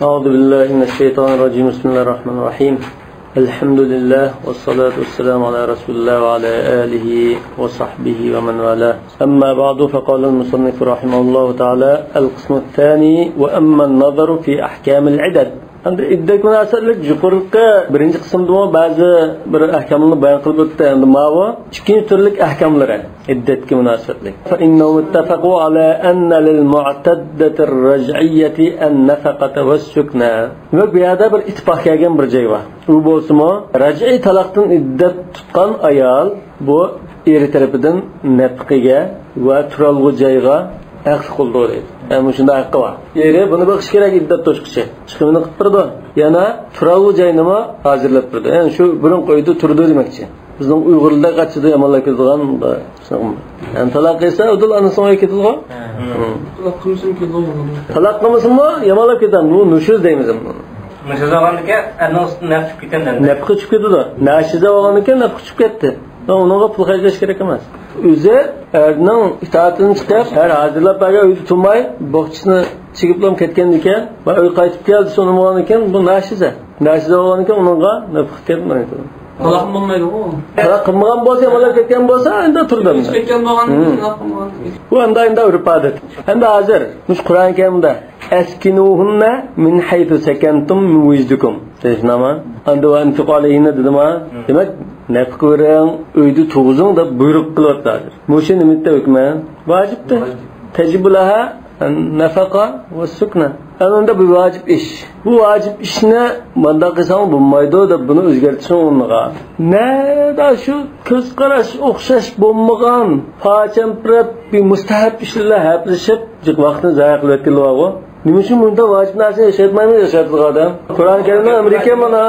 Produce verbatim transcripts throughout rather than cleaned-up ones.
أعوذ بالله من الشيطان الرجيم. بسم الله الرحمن الرحيم. الحمد لله والصلاة والسلام على رسول الله وعلى آله وصحبه ومن والاه. أما بعد، فقال المصنف رحمه الله تعالى: القسم الثاني، وأما النظر في أحكام العدد. ئەمدى ئىددەتكە مۇناسىۋەتلىك يۇقىرىقى بىرىنچى قىسىمدىمۇ بەزى بىر ئەھكاملارنى بايان قىلىپ ئۆتتى. ئەمدى ماۋۇ ئىككىنچى تۈرلۈك ئەھكاملىرى ئىددەتكە مۇناسىۋەتلىك. فإنهم اتفقوا على أن للمعتدة الرجعية النفقة والسكنى. دېمەك، بۇ يەردە بىر ئىتتىپاق كەلگەن بىر جاي بار. ئۇ بولسىمۇ، رەجئىي تالاقتىن ئىددەت تۇتقان ئايال بۇ ئېرى تەرىپىدىن نەپقىگە ۋە تۇرالغۇ جايغا ھەقلىق بولىدۇ دەيدۇ. يەنى مۇشۇنداق ھەققى بار. ئېرى بۇنى بېقىشى كېرەك ئىددەت توشقۇچە. چىقىمىنى قىلىپ بېرىدۇ. يەنە تۇرالغۇ جاينىمۇ ھازىرلاپ بېرىدۇ. يەنى شۇ بۇرۇنقى ئۆيدە تۇرىدۇ دېمەكچى. بىزنىڭ ئۇيغۇرلاردا قاچىدۇ، يامانلاپ كېتىدىغان بىر شۇ. يەنى تالاق يېسە، ئۇدۇل ئانىسىنىڭ ئۆيىگە كېتىدىغۇ. ھە. ھە. تالاق قىلمىسىمۇ كېتىدىغۇ. تالاق قىلمىسىمۇ يامانلاپ كېتىدۇ. بۇ نۇشۇز دەيمىز بۇنى. نۇشۇز بولغاندىكىن ئەرنىڭ ئۈستىدىن نەپقە چۈشۈپ كېتەمدۇ؟ نەپقە چۈشۈپ كېتىدۇ. ناشىزە بولغاندىكىن نەپقە چۈشۈپ كەتتى. ئۇنىڭغا پۇل خەجلەش كېرەك ئەمەس. ئۆزى ئەرنىڭ ئىتائىتىدىن چىقىپ، ئەر ھازىرلاپ بەرگەن ئۆيدە تۇرماي، بوخچىسىنى چېكىپلا كەتكەندىكىن ۋە ئۆيگە قايتىپ كەلدى، شۇنىڭ بولغاندىكىن بۇ ناشىزە. ناشىزە بولغاندىكىن ئۇنىڭغا نەپقە كەتمەيدۇ. تالاق بولمايدىغۇ. تالاق قىلمىغان بولسا، يامانلاپ كەتكەن بولسا، ئەمدى تۇرىدۇ. كەتكەن بولغان، ھىم. تالاق قىلمىغان. بۇ ئەمدى، ئەمدى ئۆرپ-ئادەت. ئەمدى ھازىر مۇشۇ قۇرئان كەرىمدە: أسكنوهن من حيث سكنتم من وجدكم. تىنچلىنىڭلار. ئەمدى وأنفقوا عليهن دېدىما؟ ھىم. دېمەك، نەپقە بېرىڭ، ئۆيدە تۇرغۇزۇڭ دەپ بۇيرۇق قىلىۋاتىدۇ ھازىر. مۇشۇ نېمە دەپ ھۆكمى؟ ۋاجىپتى. ۋاجىپ. تجب لها النفقة والسكنى. ئەمدى بۇ ۋاجىپ ئىش. بۇ ۋاجىپ ئىشنى مۇنداق قىلساڭ بولمايدۇ دەپ بۇنى ئۆزگەرتىشنىڭ ئورنىغا، نەدە شۇ كۆز قاراش ئوخشاش بولمىغان، پاچەمپىرەپ بىر مۇستەھەب ئىشلار بىلەن ھەپىلىشىپ، جىق ۋاقىتنى زايە قىلىۋەتكىلى بارغۇ. نېمە ئۈچۈن بۇنداق ۋاجىپ نەرسىنى ياشاتمايمۇ ياشايدىغان ئادەم؟ قۇرئان كەرىمنىڭ ئەمرى ئىكەن مانا.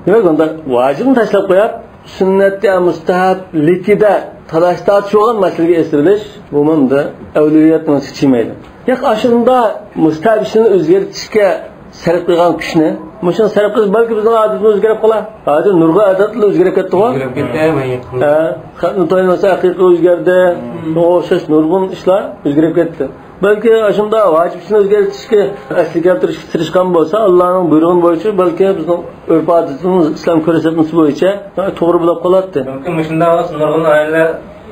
دېمەك، ئۇنداق ۋاجىپنى تاشلاپ قويۇپ، سۈننەت يا مۇستەھەبلىكىدە تالاش تارتىش بولغان مەسىلىگە ئېسىلىۋېلىش، بۇمۇ ئەمدى ئەۋلىياتنىڭ سىچىمەيدۇ. ياق، ئاشۇنداق مۇستەھەب ئىشنى ئۆزگەرتىشكە سەرپ قىلغان كۈچنى، مۇشۇنى سەرپ قىلسا، بەلكى بىزنىڭ ئادىتىمىز ئۆزگىرىپ قالار. ھازىر نۇرغۇن ئادەتلەر ئۆزگىرىپ كەتتىغۇ. ئۆزگىرىپ كەتتى، مەن يېقىندا. ھە، خەتنە تويلىمىسا ئەقىقە ئۆزگەردى. مم. شۇنىڭغا ئوخشاش نۇرغۇن ئىشلار ئۆزگىرىپ كەتتى. بەلكى ئاشۇنداق ۋاجىپ ئىشنى ئۆزگەرتىشكە ئەسلىگە كەلتۈرۈشكە تىرىشقان بولسا، ئاللانىڭ بۇيرۇغىنى بويىچە، بەلكى بىزنىڭ ئۆرپ-ئادىتىمىز، ئىسلام كۆرسەتمىسى بويىچە توغرا بولۇپ قالاتتى. بەلكى مۇشۇنداق بولسا نۇرغۇن ئائىلىلەر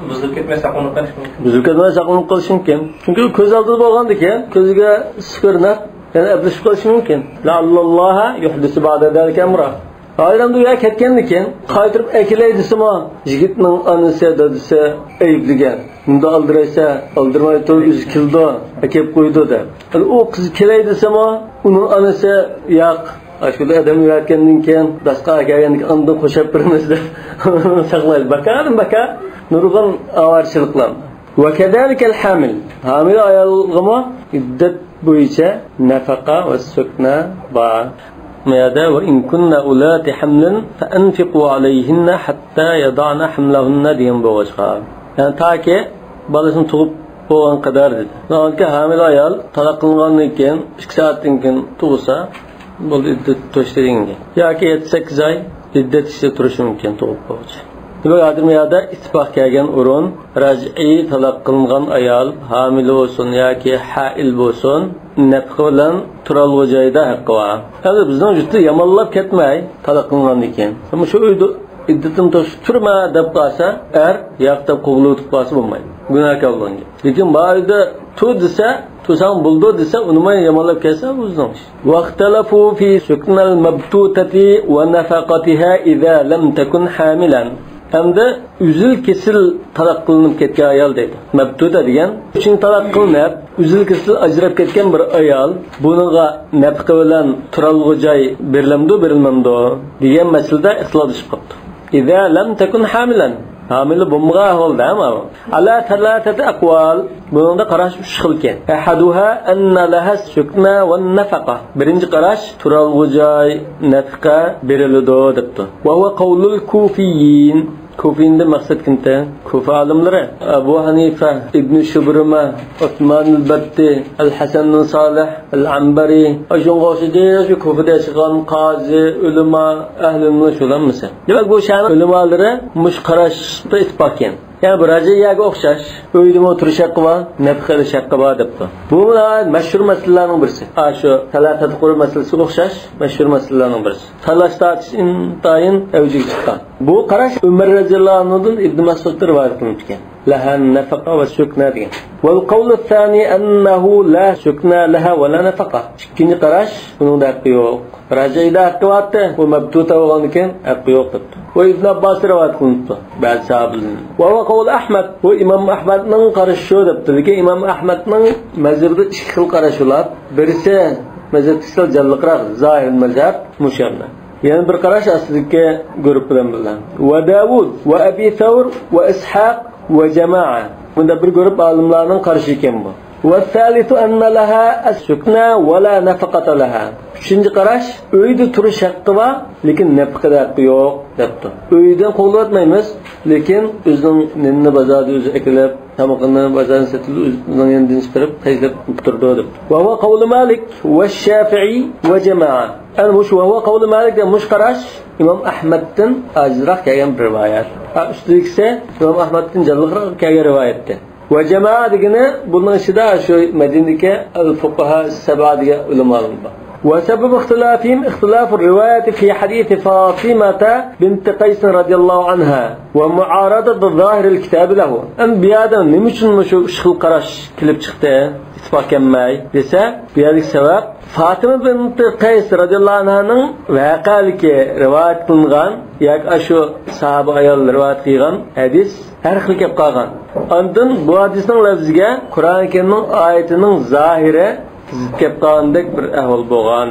بۇزۇلۇپ كەتمەي ساقلىنىپ قېلىشى مۇمكىن. بۇزۇلۇپ كەتمەي ساقلىنىپ قېلىشى مۇمكىن. چۈنكى كۆز ئالدىدا بولغاندىكىن، كۆزىگە سۈپۈرۈلۈپ، يەنە ئەپلىشىپ قېلىشى مۇمكىن. لعل الله يحدث بعد ذلك أمرا. ئايرىمدا ئۇ يەرگە كەتكەندىكىن، قايتۇرۇپ ئەكېلەي دېسىمۇ، يىگىتنىڭ ئانىسى، دادىسى ئەيىبلىگەن. مۇنداق ئالدىرايسەن، ئالدىرىماي تۇرۇپ ئۆزى كېلىدۇ، ئەكەپ قويىدۇ دەپ. ئۇ قىز كېلەي دېسىمۇ، ئۇنىڭ ئانىسى ياق. ئاشۇنداق ئادەم ئۆيەتكەندىن كېيىن، داسقا ئەكەلگەندىن كېيىن ئاندىن خوشاپ بېرىمىز دەپ ساقلايدۇ. بىكاردىن بىكار نۇرغۇن ئاۋارىچىلىكلەر. وكذلك الحامل. ھامىلە ئايالغىمۇ ئىددەت بويىچە نەپەقە ۋە سۈكنە بار. مۇ يەردە: وإن كن أولات حمل فأنفقوا عليهن حتى يضعن حملهن دېگەن بولغاچقا. يەنى تاكى بالىسىنى تۇغۇپ بولغان قەدەر دېدى. ناھايىتى ھامىلە ئايال تالاق قىلىنغاندىن كېيىن، ئىككى سائەتتىن كېيىن تۇغسا، بولدى، ئىددەت توشتى دېگەن گەپ. ياكى يەتتە سەككىز ئاي ئىددەت ئىچىدە تۇرۇشى مۇمكىن تۇغۇپ بولغۇچە. دېمەك، ھازىر بۇ يەردە ئىتتىپاق كەلگەن ئورۇن، رەجئىي تالاق قىلىنغان ئايال ھامىلە بولسۇن ياكى ھائىل بولسۇن، نەپقە بىلەن تۇرالغۇ جايدا ھەققى بار. ھازىر بىزنىڭ يۇرتتا يامانلاپ كەتمەي تالاق قىلىنغاندىن كېيىن، ئەمما شۇ ئۆيدە ئىددىتىم توشۇپ تۇرما دەپ قالسا، ئەر ياق دەپ قوغلىۋېتىپ قالسا بولمايدۇ. گۇناھكار بولغان گەپ. لېكىن بۇ ئۆيدە تۇر دېسە، تۇرساڭ بولىدۇ دېسە، ئۇنىماي يامانلاپ كەتسە، ئۇ ئۆزىنىڭ ئىشى. واختلفوا في سكنى المبتوتة ونفقتها إذا لم تكن حاملا. ھەمدە ئۈزۈل-كېسىل تالاق قىلىنىپ كەتكەن ئايال دەيدۇ. مەبتۇتە دېگەن، ئۈچىنچى تالاق قىلىنىپ، ئۈزۈل-كېسىل ئاجراپ كەتكەن بىر ئايال، بۇنىڭغا نەپقە بىلەن تۇرالغۇ جاي بېرىلەمدۇ، بېرىلمەمدۇ دېگەن مەسىلىدە ئىختىلاپلىشىپ قاپتۇ. إذا لم تكن حاملا. ھامىلە بولمىغان ئەھۋالدا، ھەم ئەھۋال. على ثلاثة أقوال. بۇنىڭدا قاراش ئۈچ خىلكەن. أحدها أن لها السكنى والنفقة. بىرىنچى قاراش، تۇرالغۇ جاي، نەپقە بېرىلىدۇ دەپتۇ. وهو قول الكوفيين. كوفىيىندىن مەقسەت كىمتە؟ كوفا ئالىملىرى. ئەبۇ ھەنىفە، ئىبنى شۇبرىمە، ئوسمان ئەل-بەتتى، ئەل-ھەسەن بىن سالىھ، ئەل-ئەنبەرى، شۇنىڭغا ئوخشىدى، شۇ كوفىدا ياشىغان قازى، ئۆلىما، ئەھلى ئىلىملەر شۇلارمۇ مەسىلەن. دېمەك، بۇ شەھەرنىڭ ئۆلىمالىرى مۇشۇ قاراشتا ئىتتىپاق ئىكەن. يەنى بۇ راجىئىيەگە ئوخشاش، ئۆيدىمۇ تۇرۇش ھەققى بار، نەپقە ئېلىش ھەققى بار دەپتۇ. بۇ ناھايىتى مەشھۇر مەسىلىلەرنىڭ بىرسى. ھە، شۇ تەلاتەتۇل قۇبۇر مەسىلىسىگە ئوخشاش مەشھۇر مەسىلىلەرنىڭ بىرسى. تالاش تارتىش ئىنتايىن ئەۋجىگە چىققان. بۇ قاراش ئۆمەر رەزىياللاھۇ ئەنھۇدىن ئىبن مەسئۇدتىن رىۋايەت قىلىنىدىكەن. لەھە نەفەقە ۋە سۈكنە دېگەن. ۋەل قەۋلۇ سانى ئەننەھۇ لا سۈكنە لەھە ۋە لا نەفەقە. ئىككىنچى قاراش، بۇنىڭدا ھەققى يوق. راجىئىيەدە ھەققى بارتى، بۇ مەبتۇتە بولغاندىكىن ھەققى يوق دەپتۇ. ۋە ئىبن ئابباس رىۋايەت قىلىنىپتۇ بەزى ساھابىلەردىن. ۋە ھۇۋە قەۋلۇ ئەھمەد، بۇ ئىمام ئەھمەدنىڭ قارىشى شۇ دەپتۇ. لېكىن ئىمام ئەھمەدنىڭ مەزھىپىدە ئىككى خىل قاراش بولار. بىرسى مەزھەپتىكى سەل جانلىقراق، زاھىر مەزھەپ، مۇشۇ يەردە. يەنە بىر قاراش ئاستىدىكى گۇرۇپپا بىلەن بىللە. ۋە داۋۇد، ۋە ئەبى سەۋر، ۋە ئىسھاق، ۋە جامائە. بۇندا بىر گۇرۇپ ئالىملارنىڭ قارىشى ئىكەن بۇ. ۋە سالىسۇ ئەننە لەھا ئەس سۈكنە ۋە لا نەفەقەتە لەھا. ئۈچىنچى قاراش، ئۆيدە تۇرۇش ھەققى بار، لېكىن نەپقىدە ھەققى يوق، دەپتۇ. ئۆيدىن قوغلاۋەتمەيمىز، لېكىن ئۆزىنىڭ نېنىنى بازاردىن ئۆزى ئەكېلىپ، تامىقىنى بازاردىن سېتىپ، ئۆزىنىڭ يېنىدىن چىقىرىپ، خەجلەپ تۇرىدۇ، دەپتۇ. ۋە ھۇۋە قەۋلۇ مالىك ۋە شافىئى ۋە جامائە. ئەنە مۇشۇ ۋە ھۇۋە قەۋلۇ مالىك دېگەن مۇشۇ قاراش ئىمام ئەھمەدتىن ئاجىزراق كەلگەن بىر رىۋايەت. ھە، ئۈستىدىكىسى ئىمام ئەھمەدتىن جانلىقراق كەلگەن رىۋايەتتى. ۋە جامائە دېگىنى بۇنىڭ ئىچىدە شۇ مەدىنىدىكى ئەل فۇقەھا سەبئە دېگەن ئۆلىمالىرىمىز بار. ۋە سەبەبۇ ئىختىلاپىھىم ئىختىلاپۇ رىۋايەتى فى ھەدىسى فاتىمەتە بىنتى قەيسىن رەزىيەللاھۇ ئەنھا ۋە مۇئارەزەتۇ زاھىرىل كىتابى لەھۇ. ئەمدى بۇ يەردە نېمە ئۈچۈن مۇشۇ ئىككى خىل قاراش كېلىپ چىقتى، ئىتتىپاق كەلمەي دېسە، بۇ يەردىكى سەۋەب فاتىمە بىنتى قەيس رەزىيەللاھۇ ئەنھانىڭ ۋەقەلىكى رىۋايەت قىلىنغان ياكى ئاشۇ ساھابە ئايال رىۋايەت قىلغان ھەدىس ھەر خىل كەپ قالغان. ئاندىن بۇ ھەدىسنىڭ لەپزىگە قۇرئان كەرىمنىڭ ئايىتىنىڭ زاھىرى زىت كەپ قالغاندەك بىر ئەھۋال بولغان.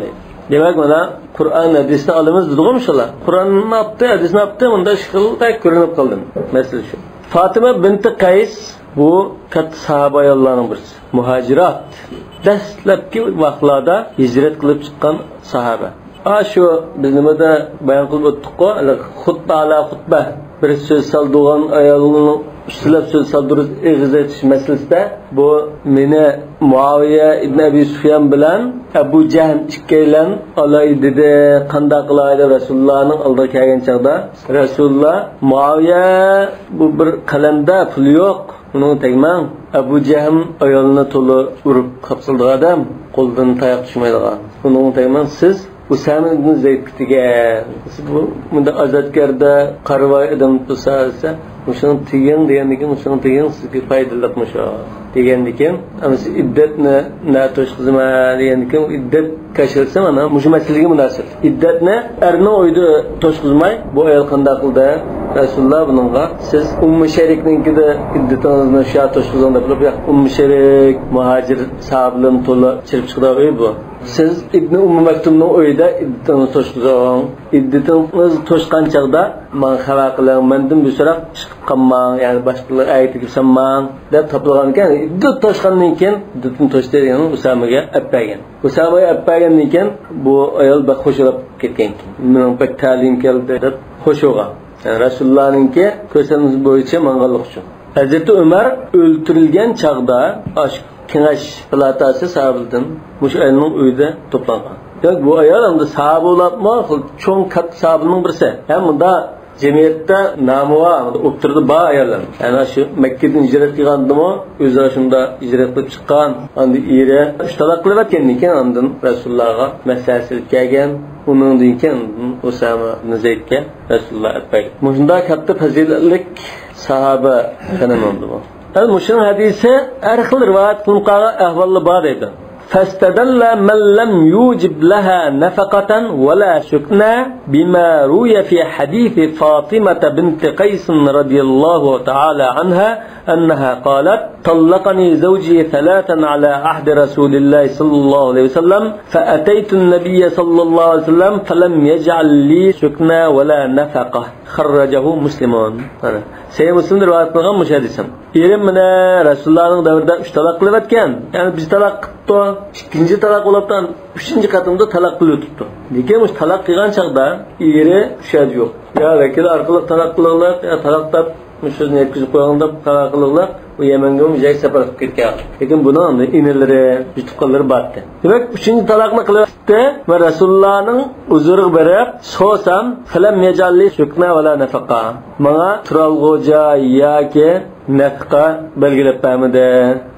دېمەك، مانا قۇرئان ھەدىسنى ئالىمىز دېدىغۇ مۇشۇلار. قۇرئاننى ئاپتى، ھەدىسنى ئاپتى، مۇندا ئىشقىلدەك كۆرۈنۈپ قالدىم. مەسىلە شۇ. فاتىمە بىنتى قەيس بۇ كاتتا ساھابە ئاياللارنىڭ بىرسى. مۇھاجىرات. دەسلەپكى ۋاقىتلاردا ھىجرەت قىلىپ چىققان ساھابە. ئاشۇ بىز نېمىدە بايان قىلىپ ئۆتتۇققۇ، خۇتبە ئالا خۇتبە، بىر سۆز سالدۇرغان ئايالنىڭ ئۈستىلەپ سۆز سالدۇرۇپ ئېغىز ئېچىش مەسىلىسىدە، بۇ مېنى مۇئاۋىيە ئىبن ئەبى سۇفيان بىلەن ئەبۇ جەھل ئىككىيلەن ئالاي دېدى، قانداق قىلاي دەپ رەسۇلۇللانىڭ ئالدىغا كەلگەن چاغدا، رەسۇلۇللا، مۇئاۋىيە بۇ بىر قەلەندە پۇلى يوق، ئۇنىڭغا تەگمەڭ. ئەبۇ جەھل ئايالىنى تولا ئۇرۇپ قاپسىلىدىغان ئادەم، قولىدىن تاياق چۈشمەيدىغان. ئۇنىڭغا تەگمەڭ، سىز ئۇسامە ئىبن زەيدكە تېگىڭ. بۇ مۇنداق ئازادكاردا قارىۋاي ئادەم تۇرسا دېسە، مۇشۇنىڭغا تېگىڭ دېگەندىن كېيىن، مۇشۇنىڭغا تېگىڭ، سىزگە پايدىلىق مۇشۇ دېگەندىن كېيىن، ئەمىسە ئىددەتنى نە توشقۇزىمەن دېگەندىن كېيىن، ئىددەت كاشىلىسا مانا مۇشۇ مەسىلىگە مۇناسىپ. ئىددەتنى ئەرنىڭ ئۆيىدە توشقۇزماي، بۇ ئايال قانداق قىلدى؟ رەسۇلۇللا بۇنىڭغا، سىز ئۇممۇ شەرىكنىڭكىدە ئىددىتىڭىزنى شۇ يەردە توشقۇزۇڭ دەپ، ياق، ئۇممۇ شەرىك مۇھاجىر ساھابىلەرنى تولا چىرىپ چىقىدىغان ئۆي بۇ. سىز ئىبنى ئۇممۇ مەكتۇمنىڭ ئۆيىدە ئىددىتىڭىزنى توشقۇزۇڭ. ئىددىتىڭىز توشقان چاغدا ماڭا خەۋەر قىلىڭ، مەندىن بىر سوراق چىقىپ قالماڭ، يەنى باشقىلار ئەگىپ سالماڭ دەپ تاپىلغانىكەن. ئىددىتى توشقاندىن كېيىن، ئىددىتىنى توشتى دېگەن ئۇسامىگە ئەپ بەرگەن. ئۇسامىگە ئەپ بەرگەندىن كېيىن بۇ ئايال بەك خۇش بولۇپ كەتكەنكەن. مېنىڭ بەك تەلىيىم كەلدى دەپ خۇش بولغان. يەنى رەسۇلۇللانىڭكى كۆرسەتمىسى بويىچە ماڭغانلىقى ئۈچۈن. ھەزرىتى ئۆمەر ئۆلتۈرۈلگەن چاغدا ئاشۇ كېڭەش پالاتاسى ساھابىلىرىدىن مۇشۇ ئايالنىڭ ئۆيىدە توپلانغان. دېمەك، بۇ ئايال ئەمدى ساھابە بولۇپمۇ، خېلى چوڭ كاتتا ساھابىنىڭ بىرسى. ھەم مۇندا جەمئىيەتتە نامى بار، مۇندا ئوتتۇرىدا بار ئاياللار. يەنى شۇ مەككىدىن ھىجرەت قىلغاندىمۇ، ئۆزى شۇندا ھىجرەت قىلىپ چىققان. ئاندىن ئېرى ئۈچ تالاق قىلىۋەتكەندىن كېيىن، ئاندىن رەسۇلۇللاغا مەسلىھەت سېلىپ كەلگەن. ئۇنىڭدىن كېيىن ئۇسامە ئىبن زەيدكە رەسۇلۇللا ئەپ بەرگەن. مۇشۇنداق كاتتا پەزىلەتلىك ساھابە خېنىم ئەمدى بۇ. ئەمدى مۇشۇنىڭ ھەدىسى ھەر خىل رىۋايەت قىلىنىپ قالغان ئەھۋاللار بار دەيدۇ. فاستدل من لم يوجب لها نفقة ولا سكنى بما روي في حديث فاطمة بنت قيس رضي الله تعالى عنها أنها قالت: طلقني زوجي ثلاثا على عهد رسول الله صلى الله عليه وسلم، فأتيت النبي صلى الله عليه وسلم فلم يجعل لي سكنى ولا نفقة. خرجه مسلم. مانا، سەھىھ مۇسلىمدا رىۋايەت قىلغان مۇشۇ ھەدىسىم. ئېرىم مېنى رەسۇلۇللانىڭ دەۋرىدە ئۈچ تالاق قىلىۋەتكەن. يەنى بىر تالاق قىپتۇ، ئىككىنچى تالاق بولۇپتۇ، ئۈچىنچى قېتىمدا تالاق قىلىۋېتىپتۇ. لېكىن مۇشۇ تالاق قىلغان چاغدا ئېرى ئۇ يەردە يوق. يا ۋەكىل ئارقىلىق تالاق قىلىڭلار، يا تالاق دەپ مۇشۇنى يەتكۈزۈپ قويۇڭ دەپ خەۋەر قىلىڭلار، ئۇ يەمەنگە بىر جايغا سەپەر قىلىپ كەتكەن. لېكىن بۇنىڭ ئىنىلىرى، يۇتۇقانلىرى بارتتى. دېمەك، ئۈچىنچى تالاقنى قىلىپ ۋە رەسۇلۇللانىڭ ھۇزۇرىغا بېرىپ سورىسام، فلم يجعل لي سكنى ولا نفقة، ماڭا تۇرالغۇ جاي ياكى نەپقە بەلگىلەپ بەرمىدى،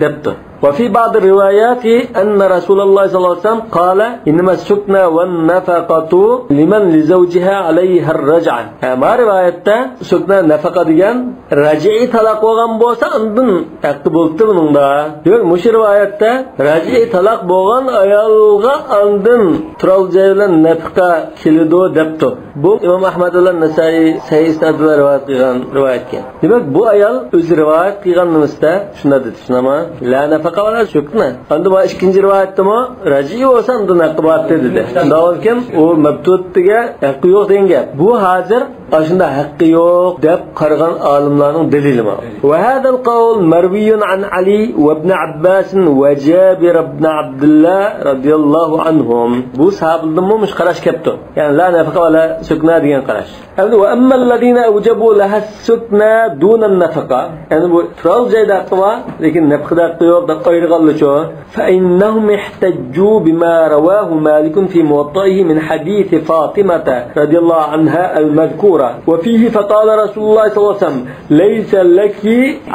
دەپتۇ. وفي بعض الروايات أن رسول الله صلى الله عليه وسلم قال: إنما السكنى والنفقة لمن لزوجها عليها الرجعة. ھە، ما رىۋايەتتە سۈكنە نەپەقە دېگەن رەجئىي تالاق بولغان بولسا، ئاندىن ھەققى بولۇپتۇ بۇنىڭدا. دېمەك، مۇشۇ رىۋايەتتە رەجئىي تالاق بولغان ئايالغا ئاندىن تۇرالغۇ جاي بىلەن نەپەقە كېلىدۇ دەپتۇ. بۇ ئىمام ئەھمەد بىلەن نەسائىي سەھىھ ئىسناد بىلەن رىۋايەت قىلغان رىۋايەتكەن. دېمەك، بۇ ئايال ئۆزى رىۋايەت قىلغان نېمىسىدە شۇنداق دېدى، شۇنداقمۇ؟ لا نەپەقە ۋەلا سۈكنە. ئاندىن بۇ ئىككىنچى رىۋايەتتىمۇ رەجئىي بولسا ئاندىن ھەققى بار دېدى. شۇنداق بولسىكەن، ئۇ مەبتۇتىگە ھەققى يوق دېگەن گەپ. بۇ ھازىر ئاشۇنداق ھەققى يوق دەپ قارىغان ئالىملارنىڭ دەلىلى بار. وهذا القول مروي عن علي وابن عباس وجابر بن عبد الله رضي الله عنهم. بۇ ساھابىلىرىدىنمۇ مۇشۇ قاراش كەپتۇ. يەنى لا نەپەقە ۋەلا سۈكنە دېگەن قاراش. ئەمدى وأما الذين أوجبوا لها السكنى دون النفقة. يەنى بۇ تۇرالغۇ جايدا ھەققى بار، لېكىن نەپەقىدە ھەققى يوق دەپ ئايرىغانلىچۇ؟ فإنهم احتجوا بما رواه مالك في موطئه من حديث فاطمة رضي الله عنها المذكورة، وفيه فقال رسول الله صلى الله عليه وسلم: ليس لك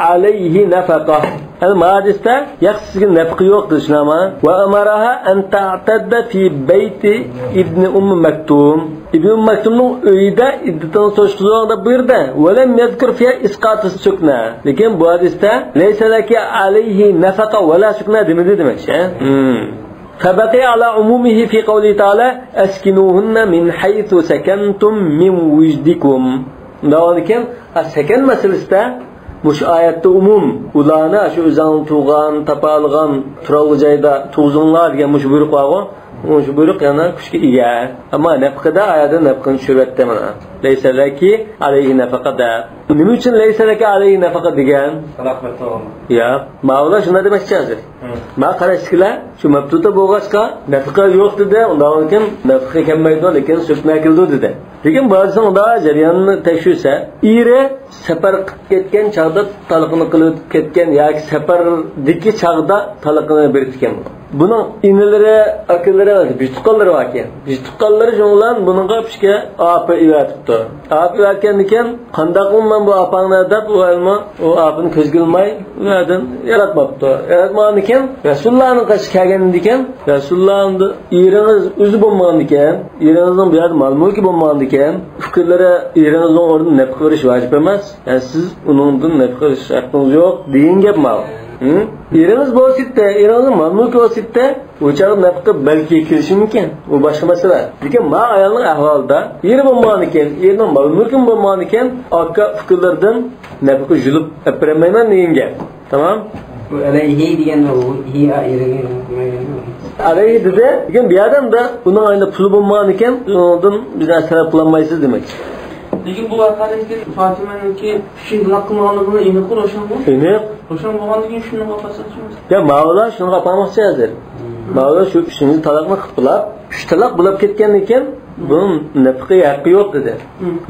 عليه نفقة. يەنى ما ھەدىستە ياق سىزگە نەپىقە يوق دېدى، شۇنداقمۇ؟ وأمرها أن تعتد في بيت ابن أم مكتوم. ئىبن ئۇم مەكتۇمنىڭ ئۆيىدە ئىددىتىڭىزنى توشقۇزۇڭ دەپ بۇيرۇدى. ولم يذكر فيها إسقاط السكنى. لېكىن بۇ ھەدىستە ليس لك عليه نفقة ولا سكنى دېمىدى دېمەكچى. فبقي على عمومه في قوله تعالى: أسكنوهن من حيث سكنتم من وجدكم. دەۋالىكىن، سەكەن مەسىلىسىدە مۇشۇ ئايەتتە ئومۇم، ئۇلارنى شۇ ئۆزۈڭلار تۇغقان، تاپالىغان تۇرالغۇ جايدا تۇغۇزۇڭلار دېگەن مۇشۇ بۇيرۇق بارغۇ. مۇشۇ بۇيرۇق يەنە كۈچكە ئىگە. ئەمما نەپىقىدە ئايەتتە نەپىقىنى چۈشۈرۈۋەتتى مانا. ليس لك عليه نفقة دەپ. نېمە ئۈچۈن ليس لك عليه نفقة دېگەن؟ تالاق بېرىپ تۇرغان. ياق، ماۋۇلار شۇنداق دېمەكچى ھازىر. ما قاراشتىكىلەر شۇ مەبتۇتا بولغاچقا نەپىقە يوق دېدى، ئۇنداق بولغاندىكىن نەپىقە كەلمەيدۇ، لېكىن سۈكنە كېلىدۇ دېدى. لېكىن بۇ ھەدىسنىڭ ئۇنداق جەريانىنى تەكشۈرسە، ئېرى سەپەر قىلىپ كەتكەن چاغدا تالاقىنى قىلىپ كەتكەن ياكى سەپەردىكى چاغدا تالاقىنى بېرىپتىكەن. بۇنىڭ ئىنىلىرى، ئاكىلىرى، بىچتۇققانلىرى باركەن. بىچتۇققانلىرى شۇنىڭ بىلەن بۇنىڭغا پىشكە ئاپا ئېۋەتىپتۇ. ئاپا ئېۋەتكەندىكىن، قانداقمۇ مەن بۇ ئاپاڭنى دەپ، ئۇ ھەلمۇ ئۇ ئاپىنى كۆزگە ئىلماي، ئۇ يەردىن ياراتماپتۇ. ياراتمىغاندىكىن، رەسۇلۇللانىڭ قېشىغا كەلگەندىكىن، رەسۇلۇللا ئەمدى ئېرىڭىز ئۆزى بولمىغاندىكىن، ئېرىڭىزنىڭ بۇ يەردە مال مۈلكى بولمىغاندىكىن، ئۇكىلىرى ئېرىڭىزنىڭ ئورنىدا نەپىقە بېرىش ۋاجىپ ئەمەس. يەنى سىز ئۇنىڭدىن نەپىقە ئېلىش ھەققىڭىز يوق دېگەن گەپ ماۋۇ. ھە؟ ئېرىڭىز بولسا يېتتى، ئېرىڭىزنىڭ مال مۈلكى بولسا يېتتى، ئۇ چاغدا نەپىقە بەلكى كېلىشى مۇمكىن. ئۇ باشقا مەسىلە. لېكىن ما ئايالنىڭ ئەھۋالىدا ئېرى بولمىغانىكەن، ئېرىنىڭ مال مۈلكىمۇ بولمىغانىكەن، ئاكا ئۇكىلىرىدىن نەپىقە يۈلۈپ ئەپ بېرەلمەيمەن دېگەن گەپ. تامام؟ بۇ ئەلەيھى دېگەن ئۇ ھى ئا ئېرىگە. ئەلەيھى دېدى. لېكىن بۇ يەردە ئۇنىڭ ئەينى پۇلى بولمىغانىكەن، ئۇنىڭدىن بىز نەرسە تەلەپ قىلالمايسىز دېمەكچى. لېكىن بۇ ۋەقەدىن كېيىن فاتىمەنىڭكى ئۈچىنچى تالاق قىلمىغانلىقىنى ئېنىق روشەن بۇ. ئېنىق. روشەن بولغاندىن كېيىن شۇنىڭغا قارىساق چۈشىنىمىز. يا، ماۋۇلار شۇنىڭغا ئاپارماقچى ھازىر. ماۋۇلار شۇ ئۈچىنچى تالاقنى قىلىپ بولاپ، ئۈچ تالاق بولاپ كەتكەندىن كېيىن بۇنىڭ نەپىقە ھەققى يوق دېدى.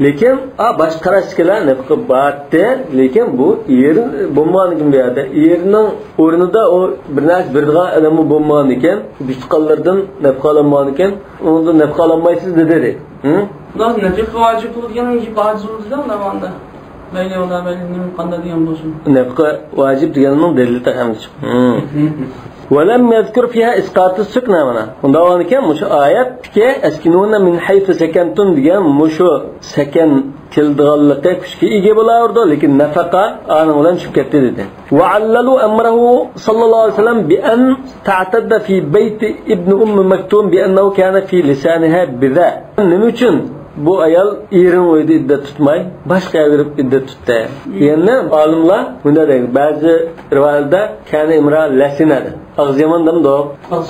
لېكىن، ئا، باشقا قاراشتىكىلەر نەپىقە بارتتى. لېكىن بۇ ئېرى بولمىغاندىكىن بۇ يەردە ئېرىنىڭ ئورنىدا ئۇ بىر نەرسە بېرىدىغان ئادەممۇ بولمىغاندىكىن، بىچتۇققانلىرىدىن نەپىقە ئالالمىغاندىكىن، ئۇنىڭدىن نەپىقە ئالالمايسىز دېدى. ھە؟ بۇلار نەپىقە ۋاجىپ بولىدىغان گېپى ھازىر بولدى-دە، ئۇنداق بولغاندا. مەيلى ئۇلار، مەيلى نېمە، قانداق دېگەن بولسۇن. نەپىقە ۋاجىپ دېگەننىڭ دەلىلى تېخى ئەمدى چىقتى. ھە. ولم يذكر فيها إسقاط السكنى مانا. ئۇنداق بولغاندىكىن مۇشۇ ئايەتتىكى أسكنوهن من حيث سكنتم دېگەن مۇشۇ سەكەن كېلىدىغانلىقى كۈچكە ئىگە بولاۋېرىدۇ، لېكىن نەپەقە ئانىڭ بىلەن چۈشۈپ كەتتى دېدى. وعللوا أمره صلى الله عليه وسلم بأن تعتد في بيت ابن أم مكتوم بأنه كان في لسانها بذاء. نېمە ئۈچۈن بۇ ئايال ئېرىنىڭ ئۆيىدە ئىددەت تۇتماي، باشقا يەرگە بېرىپ ئىددەت تۇتتى دېگەننى ئالىملار مۇنداق دەيدۇ. بەزى رىۋايەتلەردە كان امرأة لسنة، ئاغزى يامان دەمدۇق؟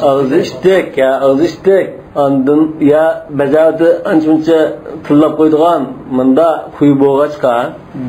ئاغزى ئىتتىك، يا، ئاغزى ئىتتىك. ئاندىن يا بەزەۋەتى ئانچە-مۇنچە تىللاپ قويىدىغان، مۇنداق خۇيى بولغاچقا،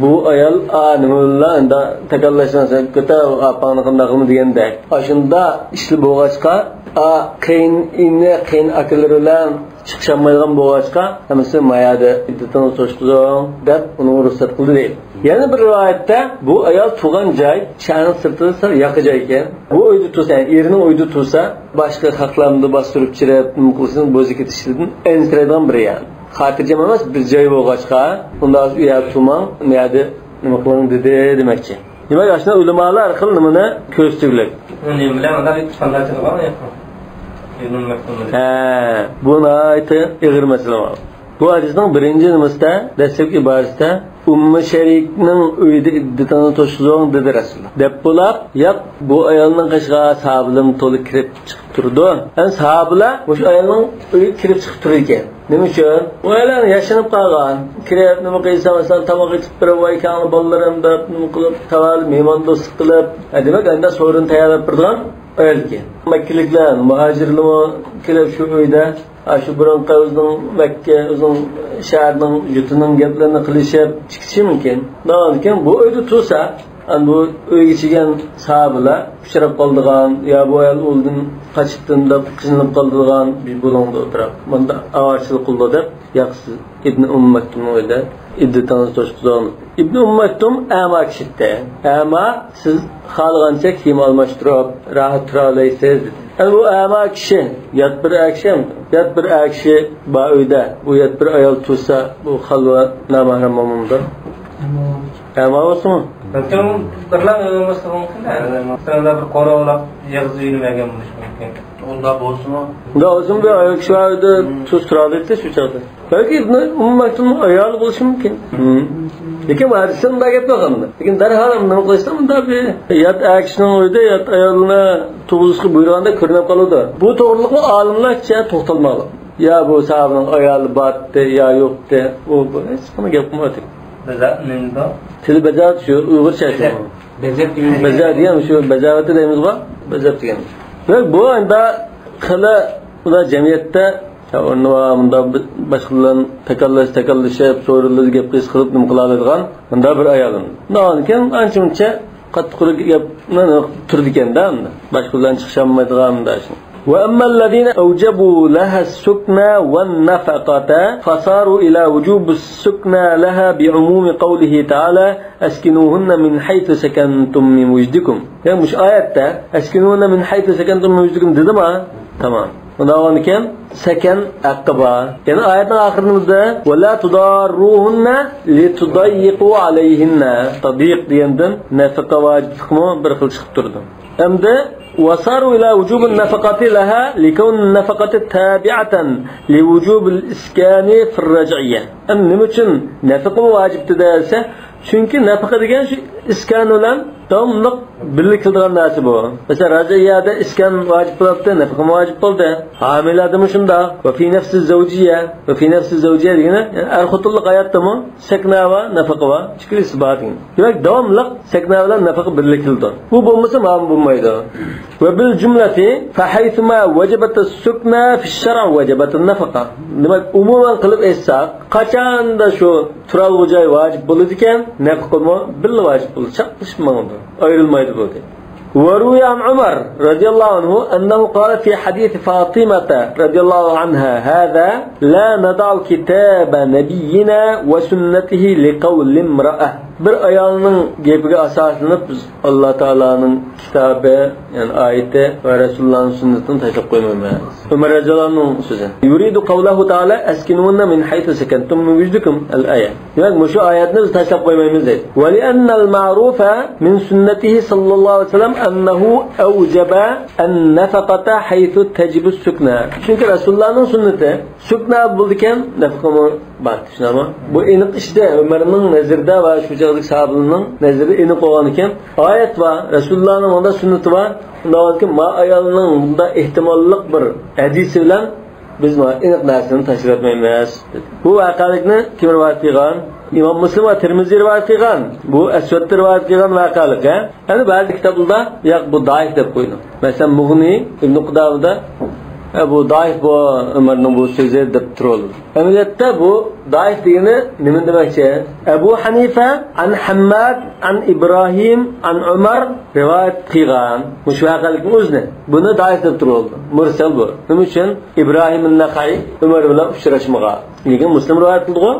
بۇ ئايال، ئا، نېمە بىلەن ئەمدى تاكاللاشساڭ، سەن كۆتەر ئاپاڭنى قانداق قىلما دېگەندەك. ئاشۇنداق ئىشلار بولغاچقا، ئا، قېيىن ئىنى، قېيىن ئاكىلىرى بىلەن چىقىشالمايدىغان بولغاچقا، ھەممىسى ما يەردە ئىددىتىڭىزنى توشقۇزۇڭ دەپ ئۇنىڭغا رۇخسەت قىلدى دەيدۇ. يەنە بىر رىۋايەتتە بۇ ئايال تۇغان جاي شەھەرنىڭ سىرتىدا سەل ياقا جاي ئىكەن. بۇ ئۆيدە تۇرسا، يەنى ئېرىنىڭ ئۆيىدە تۇرسا، باشقا خەقلەرنى باستۇرۇپ چىرىپ، نېمە قىلسىنى بوزۇپ كېتىشىدىن ئەنسىرەيدىغان بىرى يەنى. خاتىرجەم ئەمەس بىر جاي بولغاچقا، ئۇنداق ئۇ يەردە تۇرماڭ، ئۇ يەردە نېمە قىلىڭ دېدى دېمەكچى. دېمەك، ئاشۇنداق ئۆلىمالار ھەر خىل نېمىنى كۆرسىتىگۈلۈك. ئۇنى بىلەن ئۇنداق ئىپتىخارلار چىقىدىغان ياقمۇ؟ ئىبنۇل مەكتۇم بىلەن. ھە، بۇ ناھايىتى ئېغىر مەسىلە. بۇ ھەدىسنىڭ بىرىنچى نېمىسىدە، دەسلەپكى ئىبارىسىدە، ئۇممۇ شەرىكنىڭ ئۆيىدە ئىددىتىڭىزنى توشقۇزۇڭ دېدى رەسۇلۇللا. دەپ بولاپ، ياق، بۇ ئايالنىڭ قېشىغا ساھابىلىرىمۇ تولا كىرىپ چىقىپ تۇرىدۇ. يەنى ساھابىلار مۇشۇ ئايالنىڭ ئۆيىگە كىرىپ چىقىپ تۇرىدىكەن. نېمە ئۈچۈن؟ ئۇ ئاياللار ياشىنىپ قالغان. كىرىپ، نېمە قىلسا، مەسىلەن، تاماق ئېتىپ بېرىپ، ۋاي كەڭلى بالىلىرىم دەپ، نېمە قىلىپ، تاۋارلىپ، مېھماندوستلۇق قىلىپ، ھە، دېمەك، ئەندى سورۇن تەييارلاپ بېرىدىغان ئايال ئىكەن. مەككىلىكلەر، مۇھاجىرلارمۇ كىرىپ شۇ ئۆيدە، ھە، شۇ بۇرۇنقى ئۆزىنىڭ مەككە، ئۆزىنىڭ شەھىرىنىڭ يۇرتىنىڭ گەپلىرىنى قىلىشىپ چىقىشى مۇمكىن. ئۇنىڭدىن كېيىن بۇ ئۆيدە تۇرسا، ئەنە بۇ ئۆيگە چىگەن ساھابىلەر ئۇچراپ قالىدىغان، يا بۇ ئايال ئۇلدىن قاچىپتىن دەپ قىينىلىپ قالىدىغان بىر بولۇڭدا ئولتۇراپ، مۇنداق ئاۋارىچىلىك قىلىدۇ دەپ، ياق، سىز ئىبنى ئۇممۇ مەكتۇمنىڭ ئۆيىدە ئىددىتىڭىزنى توشقۇزۇڭ. ئىبنى ئۇممۇ مەكتۇم ئەما كىشى ئىدى. ئەما، سىز خالىغانچە كىيىم ئالماشتۇرۇپ، راھەت تۇرالايسىز، دېدى. ئەنە بۇ ئەما كىشى، يات بىر ئەر كىشى، يات بىر ئەر كىشى بار ئۆيدە، بۇ يات بىر ئايال تۇرسا، بۇ خالۋا نامەھرەم بولمامدۇ؟ ئەما بولسىمۇ؟ بەلكىم بىرلا ئۆيلەنمەسلىكى مۇمكىن-دە. بىرلا بىر قوراللاپ، يىغىز ئۆينى بەرگەن بولۇشى مۇمكىن. ئۇنداق بولسىمۇ؟ ئۇنداق بولسىمۇ، بىر ئايال كىشى بار ئۆيدە تۇرسا تۇرالايدۇ شۇ چاغدا. بەلكى ئىبنى ئۇممۇ مەكتۇمنىڭ ئايالى بولۇشى مۇمكىن. لېكىن بۇ ھەدىستە مۇنداق گەپ يوق ئەمدى. لېكىن دەرھال ئەمدى نېمە قىلىشتا مۇنداق بىر يات ئەر كىشىنىڭ ئۆيىدە يات ئايالنى تۇغۇزۇشقا بۇيرۇغاندەك كۆرۈنۈپ قالىدۇ. بۇ توغرىلىقمۇ ئالىملارچە توختالماقلىق. يا بۇ ساھابىنىڭ ئايالى بارتتى، يا يوقتى. ئۇ، بۇ ھېچقانداق گەپ قىلمايتتى. بەزا-، نېمە؟ تىلى بەزەۋەت شۇ ئۇيغۇرچە شۇ. بەزەپ دېگەن. بەزەپ دېگەن شۇ بەزەۋەتتى دەيمىزغۇ؟ بەزەپ دېگەن. بۇ ئەمدى خېلى ئۇلار جەمئىيەتتە يا ئورنى بار، مۇنداق بىر باشقىلار بىلەن تاكاللاش-، تاكاللىشىپ، سورۇنلاردا گەپ قىلىش قىلىپ، نېمە قىلالايدىغان مۇنداق بىر ئايال. ئۇنىڭدىن كېيىن ئانچە-مۇنچە قاتتىقراق گەپنى تۇرىدىكەن-دە، ئەمدى باشقىلار بىلەن چىقىشالمايدىغان مۇنداق ئىشنى. وأما الذين أوجبوا لها السكنى والنفقة فصاروا إلى وجوب السكنى لها بعموم قوله تعالى: أسكنوهن من حيث سكنتم من وجدكم. يەنى مۇشۇ ئايەتتە أسكنوهن من حيث سكنتم من وجدكم دېدىما؟ تامام. ئۇنداق بولغاندىكىن سەكەن ھەققى بار. يەنى ئايەتنىڭ ئاخىرىدا: ولا تضاروهن لتضيقوا عليهن. تضييق دېگەندىن نەفىقە ۋاجىپلىقمۇ بىر خىل چىقىپ تۇرىدۇ. ئەمدى وصاروا إلى وجوب النفقة لها لكون النفقة تابعة لوجوب الإسكان في الرجعية. ئەمدى نېمە ئۈچۈن نەپىقىمۇ ۋاجىپتى دېسە، چۈنكى نەپىقە دېگەن شۇ ئىسكان بىلەن داۋاملىق بىللە كېلىدىغان نەرسە بۇ. مەسىلەن، رەجئىيەدە ئىسكان ۋاجىپ بولاتتى، نەپىقىمۇ ۋاجىپ بولدى. ھامىلىدىمۇ شۇنداق. وفي نفس الزوجية، وفي نفس الزوجية دېگىنى، يەنى ئەر خوتۇنلۇق ھاياتتىمۇ سەكنە بار، نەپىقە بار، ئىككىلىسى بار دېگەن. دېمەك، داۋاملىق سەكنە بىلەن نەپىقە بىللە كېلىدۇ. بۇ بولمىسا، مانا بولمايدۇ. وبالجملة فحيثما وجبت السكنى في الشرع وجبت النفقة. دېمەك، ئومۇمەن قىلىپ ئېيتساق، قاچاندا شۇ تۇرالغۇ جاي ۋاجىپ بولىدىكەن، نەپىقىمۇ بىللە ۋاجىپ بولىدۇ، چاپلىشىپ ماڭىدۇ، ئايرىلمايدۇ بۇ. وروي عن عمر رضي الله عنه أنه قال في حديث فاطمة رضي الله عنها هذا: لا نضع كتاب نبينا وسنته لقول امرأة. بىر ئايالنىڭ گېپىگە ئاساسلىنىپ بىز ئاللا تائالانىڭ كىتابى، يەنى ئايىتى ۋە رەسۇلۇللانىڭ سۈننىتىنى تاشلاپ قويمايمىز. ئۆمەر رەزىياللاھۇ ئەنھۇنىڭ سۆزى. يريد قوله تعالى: أسكنوهن من حيث سكنتم من وجدكم، الآية. دېمەك، مۇشۇ ئايەتنى بىز تاشلاپ قويمايمىز دەيدۇ. ولأن المعروف من سنته صلى الله عليه وسلم أنه أوجب النفقة حيث تجب السكنى. چۈنكى رەسۇلۇللانىڭ سۈننىتى سۈكنە بولىدىكەن، نەپىقىمۇ بار، شۇنداقمۇ؟ بۇ ئېنىق ئىشتە، ئۆمەرنىڭ نەزىرىدە ۋە شۇ چاغدىكى ساھابىلەرنىڭ نەزىرىدە ئېنىق بولغانىكەن، ئايەت بار، رەسۇلۇللانىڭ مۇنداق سۈننىتى بار، شۇنداق بولغانىكەن، ما ئايالنىڭ مۇنداق ئېھتىماللىق بىر ھەدىسى بىلەن بىز مانا ئېنىق نەرسىنى تاشلىۋەتمەيمىز. بۇ ۋەقەلىكنى كىم رىۋايەت قىلغان؟ ئىمام مۇسلىم ۋە تىرمىزى رىۋايەت قىلغان. بۇ ئەسۋەدتە رىۋايەت قىلغان ۋەقەلىك، ھە؟ يەنى بەزى كىتابلاردا، ياق، بۇ دائىف دەپ قويىدۇ. مەسىلەن، مۇغنى ئىبن قۇدامىدا، ھە، بۇ دائىف، بۇ ئۆمەرنىڭ بۇ سۆزى دەپ تۇرۇۋالىدۇ. ئەمەلىيەتتە بۇ دائىف دېگىنى نېمىنى دېمەكچى؟ ئەبۇ ھەنىفە، ئەن ھەمماد، ئەن ئىبراھىم، ئەن ئۆمەر رىۋايەت قىلغان. مۇشۇ ۋەقەلىكنىڭ ئۆزىنى. بۇنى دائىف دەپ تۇرۇۋالدى. مۇرسەل بۇ. نېمە ئۈچۈن؟ ئىبراھىم نەخەي ئۆمەر بىلەن ئۇچراشمىغان. لېكىن مۇسلىم رىۋايەت قىلدىغۇ.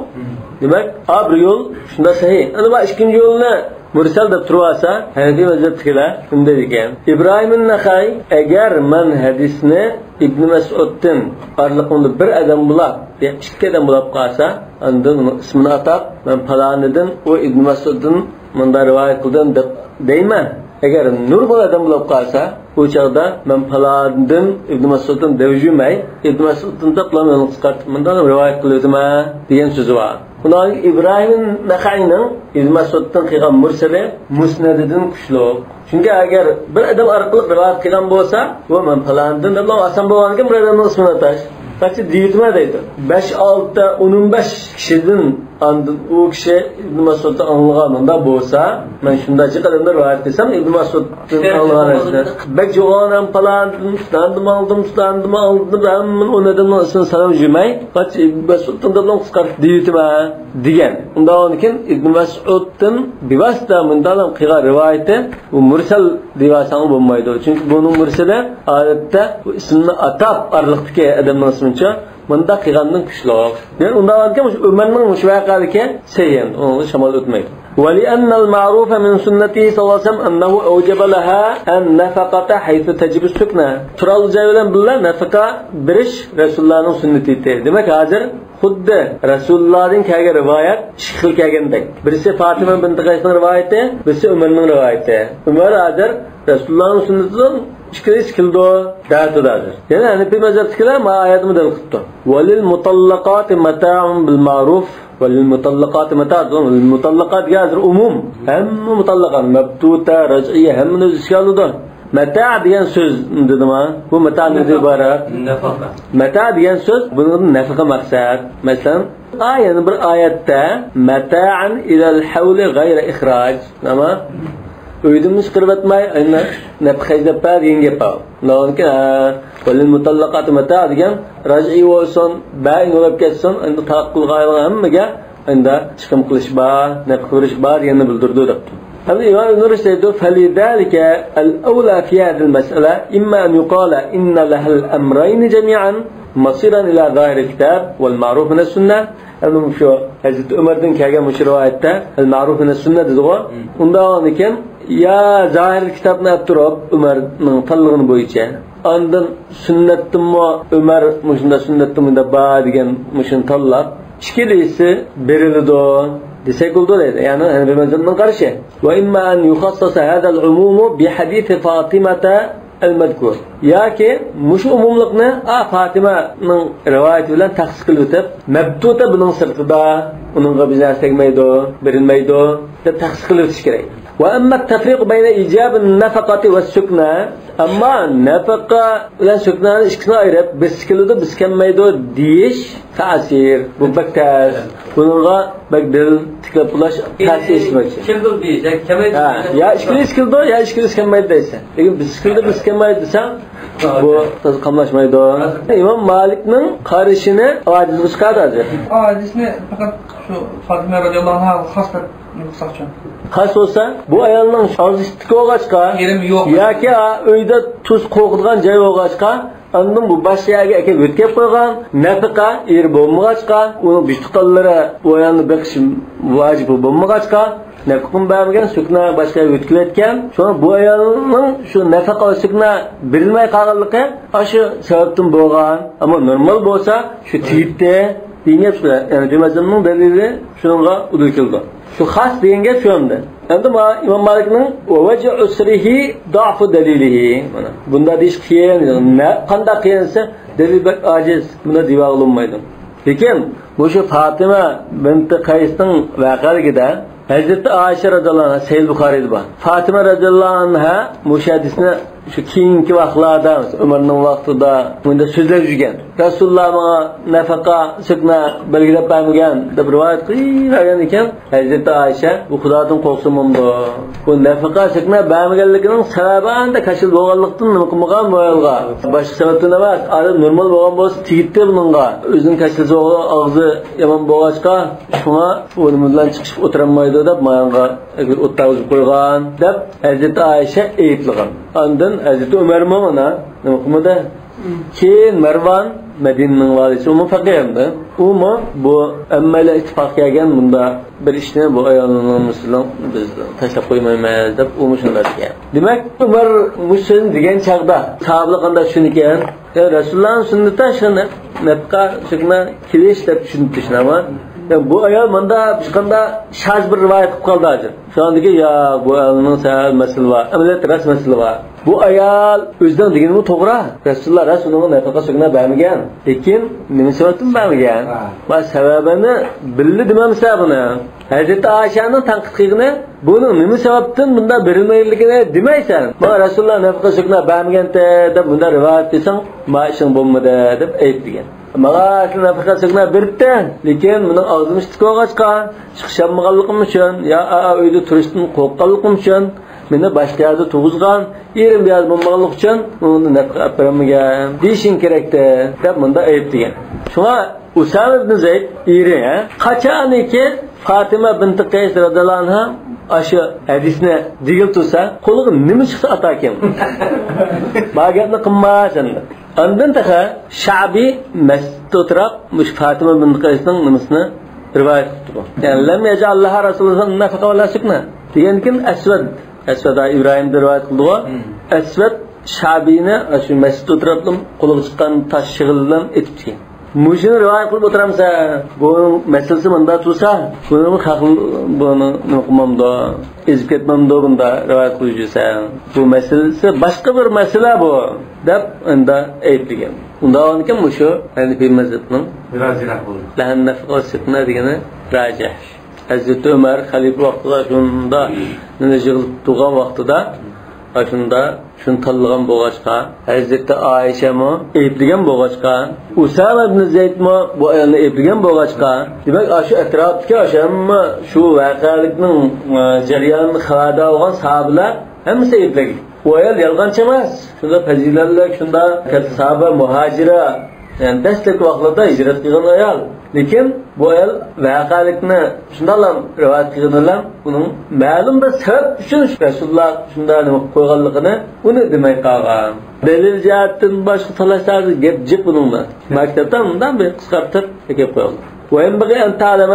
دېمەك، ئا بىر يول شۇنداق سەھىھ. ئەنە بۇ ئىككىنچى يولنى مۇرسەل دەپ تۇرۇۋالسا، ھەنەفىي مەزھەپتىكىلەر شۇنداق دېگەن. ئىبراھىم نەخەي، ئەگەر مەن ھەدىسنى ئىبن مەسئۇدتىن ئارىلىقىمدا بىر ئادەم بولاپ يا ئىككى ئادەم بولاپ قالسا، ئاندىن ئۇنىڭ ئىسمىنى ئاتاپ، مەن پالانىدىن، ئۇ ئىبن مەسئۇدتىن مۇنداق رىۋايەت قىلدىم دەپ دەيمەن. ئەگەر نۇرغۇن ئادەم بولاپ قالسا، ئۇ چاغدا مەن پالانىدىن ئىبن مەسئۇدتىن دەۋجۈمەي، ئىبن مەسئۇدتىن دەپلا مەن قىسقارتىپ مۇنداق رىۋايەت قىلىۋېتىمەن دېگەن سۆزى بار. ئۇنىڭ ئىبراھىم نەخەينىڭ ئىبن مەسئۇدتىن قىلغان مۇرسىلى مۇسنەدىدىن كۈچلۈك. چۈنكى ئەگەر بىر ئادەم ئارقىلىق رىۋايەت قىلغان بولسا، بۇ مەن پالانىدىن دەپلا ئاسان بولغانىكەن بىر ئادەمنىڭ ئىسمىنى ئاتاش. قاچا دېيىتمە دەيدۇ. بەش، ئالتە، ئون، ئون بەش كىشىدىن ئاندىن ئۇ كىشى ئىبن مەسئۇدتىن ئاڭلىغان ئۇنداق بولسا، مەن شۇنداق جىق ئادەمدىن رىۋايەت قىلسام، ئىبن مەسئۇدتىن ئىشتىن ئاڭلىغان ئەسلى. بەك جوغان ھەم پالان، شۇلاندىمۇ ئاڭلىدىم، شۇلاندىمۇ ئاڭلىدىم، ھەممىنى ئون ئادەمنىڭ ئىسمىنى ساناپ يۈرمەي، قاچا ئىبن مەسئۇدتىن دەپلا قىسقارتىپ دېيىتىمەن دېگەن. ئۇنداق بولغاندىكىن ئىبن مەسئۇدتىن بىۋاسىتە مۇنداق قىلغان رىۋايىتى، بۇ مۇرسەل دېيىۋالساڭ بولمايدۇ. چۈنكى بۇنىڭ مۇرسىلى ئادەتتە بۇ ئىسمىنى ئاتاپ ئارىلىقتىكى ئادەمنىڭ ئىسمىنىچە مۇنداق قىلغاندىن كۈچلۈك. يەنى ئۇنداق ئىكەن، مۇشۇ ئۆمەرنىڭ مۇشۇ ۋەقەدىكى سەھىھ، ئۇنىڭغا شامال ئۆتمەيدۇ. ولأن المعروف من سنته صلى الله عليه وسلم أنه أوجب لها النفقة حيث تجب السكنى. تۇرالغۇ جاي بىلەن بىللە نەپىقە بېرىش رەسۇلۇللانىڭ سۈننىتى ئىدى. دېمەك، ھازىر خۇددى رەسۇلۇللادىن كەلگەن رىۋايەت ئىككى خىل كەلگەندەك. بىرسى فاتىمە بىنتى قەيسنىڭ رىۋايىتى، بىرسى ئۆمەرنىڭ رىۋايىتى. ئۆمەر ھازىر رەسۇلۇللانىڭ سۈننىتىدىن ئىككىلىسى كېلىدۇ دەۋاتىدۇ ھازىر. يەنە ھەنىفىي مەزھەپتىكىلەر مانا ئايەتنى دەل قىپتۇ. ولللمطلقات متاع بالمعروف. وللمطلقات متاع، للمطلقات دېگەن ھازىر ئومۇم. ھەممە مۇتەللىقە، مەبتۇتە، رەجئىيە، ھەممىنى ئۆز ئىچىگە ئالىدۇ. مەتاع دېگەن سۆز دېدىم ھە. بۇ مەتاع نېمىدىن ئىبارەت؟ نەفەقە. مەتاع دېگەن سۆز، بۇنىڭدىن نەفەقە مەقسەت. مەسىلەن، ئا، يەنە بىر ئايەتتە، مەتاعەن ئىلەل ھەۋلى غەيرە ئىخراج. ئەمما ئۆيدىن چىقىرىۋەتمەي، ئەنە نەپقە خەجلەپ بەر دېگەن گەپ بار. ئۇنىڭدىن كېيىن، ھە، ۋەلىل مۇتەللىقاتۇ مەتاع دېگەن، راجىئى بولسۇن، بەئىن بولۇپ كەتسۇن، ئەمدى تالاق قىلغان ھەممىگە ئەمدى چىقىم قىلىش بار، نەپقە بېرىش بار دېگەننى بىلدۈرىدۇ دەپتۇ. ئەمدى ئىمام ئىبن رۇشد دەيدۇ، فلذلك الأولى في هذه المسألة إما أن يقال إن لها الأمرين جميعا مصيرا إلى ظاهر الكتاب والمعروف من السنة. ئەمدى مۇشۇ ھەزرىتى ئۆمەردىن كەلگەن مۇشۇ رىۋايەتتە، ئەل مەرۇف مىنەس سۈننە دېدىغۇ. مم. ئۇنداق بولغاندىكىن، يا زاھىر كىتابنى ئەپ تۇرۇپ، ئۆمەرنىڭ تاللىغىنى بويىچە، ئاندىن سۈننەتتىنمۇ ئۆمەر مۇشۇنداق سۈننەتتىنمۇ بار دېگەن مۇشۇنى تاللاپ، ئىككىلىسى بېرىلىدۇ دېسەك بولىدۇ دەيدۇ. يەنى ھەنەفىي مەزھەپنىڭ قارىشى. وإما أن يخصص هذا العموم بحديث فاطمة المذكور. ياكى مۇشۇ ئومۇملۇقنى، ئا، فاتىمەنىڭ رىۋايىتى بىلەن تەخسىس قىلىۋېتىپ، مەبتۇتە بۇنىڭ سىرتىدا، ئۇنىڭغا بىر نەرسە تەگمەيدۇ، بېرىلمەيدۇ، دەپ تەخسىس قىلىۋېتىش كېرەك. وأما التفريق بين إيجاب النفقة والسكنى، ئەمما نەپەقە بىلەن سۈكنانى ئىككىسىنى ئايرىپ، بىرسى كېلىدۇ، بىرسى كەلمەيدۇ دېيىش، تەسىر، بۇ بەك تەس. بۇنىڭغا بەك دەلىل تىكلەپ بولۇش تەس ئىش دېمەكچى. كېلىدۇ دېيىش، ياكى كەلمەيدۇ ھە، دېيىش. يا ئىككىلىسى كېلىدۇ، يا ئىككىلىسى كەلمەيدۇ دەيسەن. لېكىن بىرسى كېلىدۇ، بىرسى كەلمەيدۇ دېسەڭ، بۇ تازا قاملاشمايدۇ. ئىمام مالىكنىڭ قارىشىنى ئاجىزغا چىقاردى ھازىر. ئاجىزنى پەقەت شۇ فاتىمە رەزىياللاھۇ ئەنھاغا خاس دەپ قىلساقچۇ. خاس بولسا، بۇ ئايالنىڭ ئاغزى ئىتتىك بولغاچقا، يېرىم يوق. ياكى ئۆيدە تۇز قوقىدىغان جاي بولغاچقا، ئاندىن بۇ باشقا يەرگە ئەكېلىپ يۆتكەپ قويغان، نەپىقە ئېرى بولمىغاچقا، ئۇنىڭ بىر تۇغقانلىرى بۇ ئايالنى بېقىشى ۋاجىپ بولمىغاچقا، نەپىقىنى بەرمىگەن، سۈكنە باشقا يەرگە يۆتكىۋەتكەن. شۇڭا بۇ ئايالنىڭ شۇ نەپىقە ۋە سۈكنە بېرىلمەي قالغانلىقى ئاشۇ سەۋەبتىن بولغان. ئەمما نورمال بولسا شۇ تېگىپتۇ دېگەن گەپ شۇ. يەنى جۈمەزىمنىڭ دەلىلى شۇنىڭغا ئۇدۇل كېلىدۇ. شۇ خاس دېگەن گەپ شۇ ئەمدى. ئەمدى ما-، ئىمام مالىكنىڭ ووجه عسره ضعف دليله. مانا، بۇنداق دېيىش قىيىن. نە-، قانداق قىيىن دېسە، دەلىل بەك ئاجىز. بۇنداق دېيىۋالغىلى بولمايدۇ. لېكىن مۇشۇ فاتىمە بىنتى قەيسنىڭ ۋەقەلىكىدە ھەزرىتى ئائىشە رەزىياللاھۇ ئەنھا، سەھىھ بۇخارىيدا بار. فاتىمە رەزىياللاھۇ ئەنھا مۇشۇ ھەدىسنى شۇ كېيىنكى ۋاقىتلاردا، ئۆمەرنىڭ ۋاقتىدا بۇنداق سۆزلەپ يۈرگەن. رەسۇلۇللا ماڭا نەپەقە، سۈكنە بەلگىلەپ بەرمىگەن دەپ رىۋايەت قىلىۋەرگەن ئىكەن. ھەزرىتى ئائىشە بۇ خۇدادىن قورقسا بولمامدۇ؟ بۇ نەپەقە، سۈكنە بەرمىگەنلىكىنىڭ سەۋەبى ئاندا كەشىل بولغانلىقتىن نېمە قىلمىغان بۇ ئايالغا؟ باشقا سەۋەبتىن ئەمەس. ئادەم نورمال بولغان بولسا تېگىتتى بۇنىڭغا. ئۆزىنىڭ كەشلىسى بولغان، ئاغزى يامان بولغاچقا، شۇڭا ئۇ نېمە بىلەن چىقىشىپ ئولتۇرالمايدۇ دەپ ماڭا ئوت تەۋزىپ قويغان دەپ ھەزرىتى ئائىشە ئەيىبلىغان. ئاندىن ھەزرىتى ئۆمەرمۇ مانا نېمە قىلمىدى؟ كېيىن مەرۋان، مەدىنىنىڭ ۋالىسى، ئۇمۇ پەقىھ ئەمدى. ئۇمۇ بۇ ھەممەيلەن ئىتتىپاق كەلگەن بۇنداق بىر ئىشنى بۇ ئايالنىڭ مۇسۇلمان بىز تاشلاپ قويمايمىز دەپ ئۇمۇ شۇنداق دېگەن. دېمەك، ئۆمەر مۇشۇ سۆزنى دېگەن چاغدا ساھابىلەر قانداق چۈشىنىدىكەن؟ يا رەسۇلۇللانىڭ سۈننىتى شۇ نەپقە، سۈكنە كېلىش دەپ چۈشىنىپتۇ شۇنداقمۇ؟ يا بۇ ئايال مۇنداق ھېچقانداق شاز بىر رىۋايەت قىلىپ قالدى ھازىر. شۇنىڭدىكى يا بۇ ئايالنىڭ سەل مەسىلە بار. ئەمەلىيەتتە راست مەسىلە بار. بۇ ئايال ئۆزىنىڭ دېگىنىمۇ توغرا. رەسۇلۇللا راست ئۇنىڭغا نەپەقە سۈكنە بەرمىگەن. لېكىن نېمە سەۋەبتىن بەرمىگەن؟ ھە. بۇ سەۋەبىنى بىللە دېمەمسە بۇنى. ھەزرىتى ئائىشەنىڭ تەنقىد قىلغىنى، بۇنىڭ نېمە سەۋەبتىن بۇنداق بېرىلمەيدىغىنىنى دېمەيسەن. ماڭا رەسۇلۇللا نەپەقە سۈكنە بەرمىگەنتى دەپ بۇنداق رىۋايەت قىلساڭ، ما ئىشىڭ بولمىدى دەپ ئەيىبلىگەن. ماڭا ئەسلى نەپەقە سۈكنە بېرىپتۇ، لېكىن مېنىڭ ئاغزىم ئىتتىك بولغاچقا، چىقىشالمىغانلىقىم ئۈچۈن يا ئا، ئا، ئۆيدە تۇرۇشتىن قورققانلىقىم ئۈچۈن مېنى باشقا يەردە تۇرغۇزغان، ئېرىم بۇ يەردە بولمىغانلىقى ئۈچۈن ئۇنى نەپقە ئەپ بېرەلمىگەن دېيىشىڭ كېرەكتى دەپ مۇنداق ئەيىبلىگەن. شۇڭا ئۇسامە ئىبن زەيد ئېرى، ھە؟ قاچانكى فاتىمە بىنتى قەيس رەزىياللاھۇ ئەنھا ئاشۇ ھەدىسنى دېگىلى تۇرسا، قولىغا نېمە چىقسا ئاتاركەن. بار گەپنى قىلما سەن. ئاندىن تېخى شەبى مەسچىتتە ئولتۇراپ مۇشۇ فاتىمە بىنتى قەيسنىڭ نېمىسىنى رىۋايەت قىلىپتۇ. يەنى لەم يەجئەللەھا رەسۇلۇللاھ نەفەقە ۋەلا سۈكنە دېگەندىكىن ئەسۋەد، ئەسۋەد ئىبراھىمدىن رىۋايەت قىلدىغۇ. ئەسۋەد شەبىنى شۇ مەسچىتتە ئولتۇراپلا قولىغا چىققان تاش شېغىل بىلەن ئېتىپتىكەن. مۇشۇنى رىۋايەت قىلىپ ئولتۇرامسەن؟ بۇ مەسىلىسى مۇنداق تۇرسا، بۇنى خەق، بۇنى نېمە قىلمامدۇ؟ ئېزىپ كەتمەمدۇ بۇنداق رىۋايەت قىلىپ يۈرسەڭ؟ بۇ مەسىلىسى باشقا بىر مەسىلە بۇ، دەپ ئەندى ئەيىبلىگەن. ئۇنداق بولغاندىكىن مۇشۇ ھەنىفىي مەزھەپنىڭ راجىھراق بولدى. لەھەن نەفقە سۈكنە دېگىنى راجىھ. ھەزرىتى ئۆمەر خەلىپە ۋاقتىدا شۇنداق نېمە يىغىلىپ تۇرغان ۋاقتىدا، ئاشۇندا شۇنى تاللىغان بولغاچقا، ھەزرىتى ئائىشەمۇ ئەيىبلىگەن بولغاچقا، ئۇسامە ئىبن زەيدمۇ بۇ ئايالنى ئەيىبلىگەن بولغاچقا، دېمەك، ئاشۇ ئەتراپتىكى ئاشۇ ھەممە شۇ ۋەقەلىكنىڭ، ئە، جەريانىنى خەۋەردار بولغان ساھابىلەر ھەممىسى ئەيىبلەنگەن. ئۇ ئايال يالغانچى ئەمەس. شۇنداق پەزىلەتلىك، شۇنداق كاتتا ساھابە، مۇھاجىرە، يەنى دەسلەپكى ۋاقىتلاردا ھىجرەت قىلغان ئايال. لېكىن بۇ ئايال ۋەقەلىكنى شۇنداقلا رىۋايەت قىلغىنى بىلەن ئۇنىڭ مەلۇم بىر سەۋەب ئۈچۈن رەسۇلۇللا شۇنداق نېمە قىلىپ قويغانلىقىنى ئۇنى دېمەي قالغان. دەلىل جەھەتتىن باشقا تالاشلاردا گەپ جىق بۇنىڭدا. مەكتەپتە مۇنداق بىر قىسقارتىپ ئەكەپ قويغان. وينبغي أن تعلم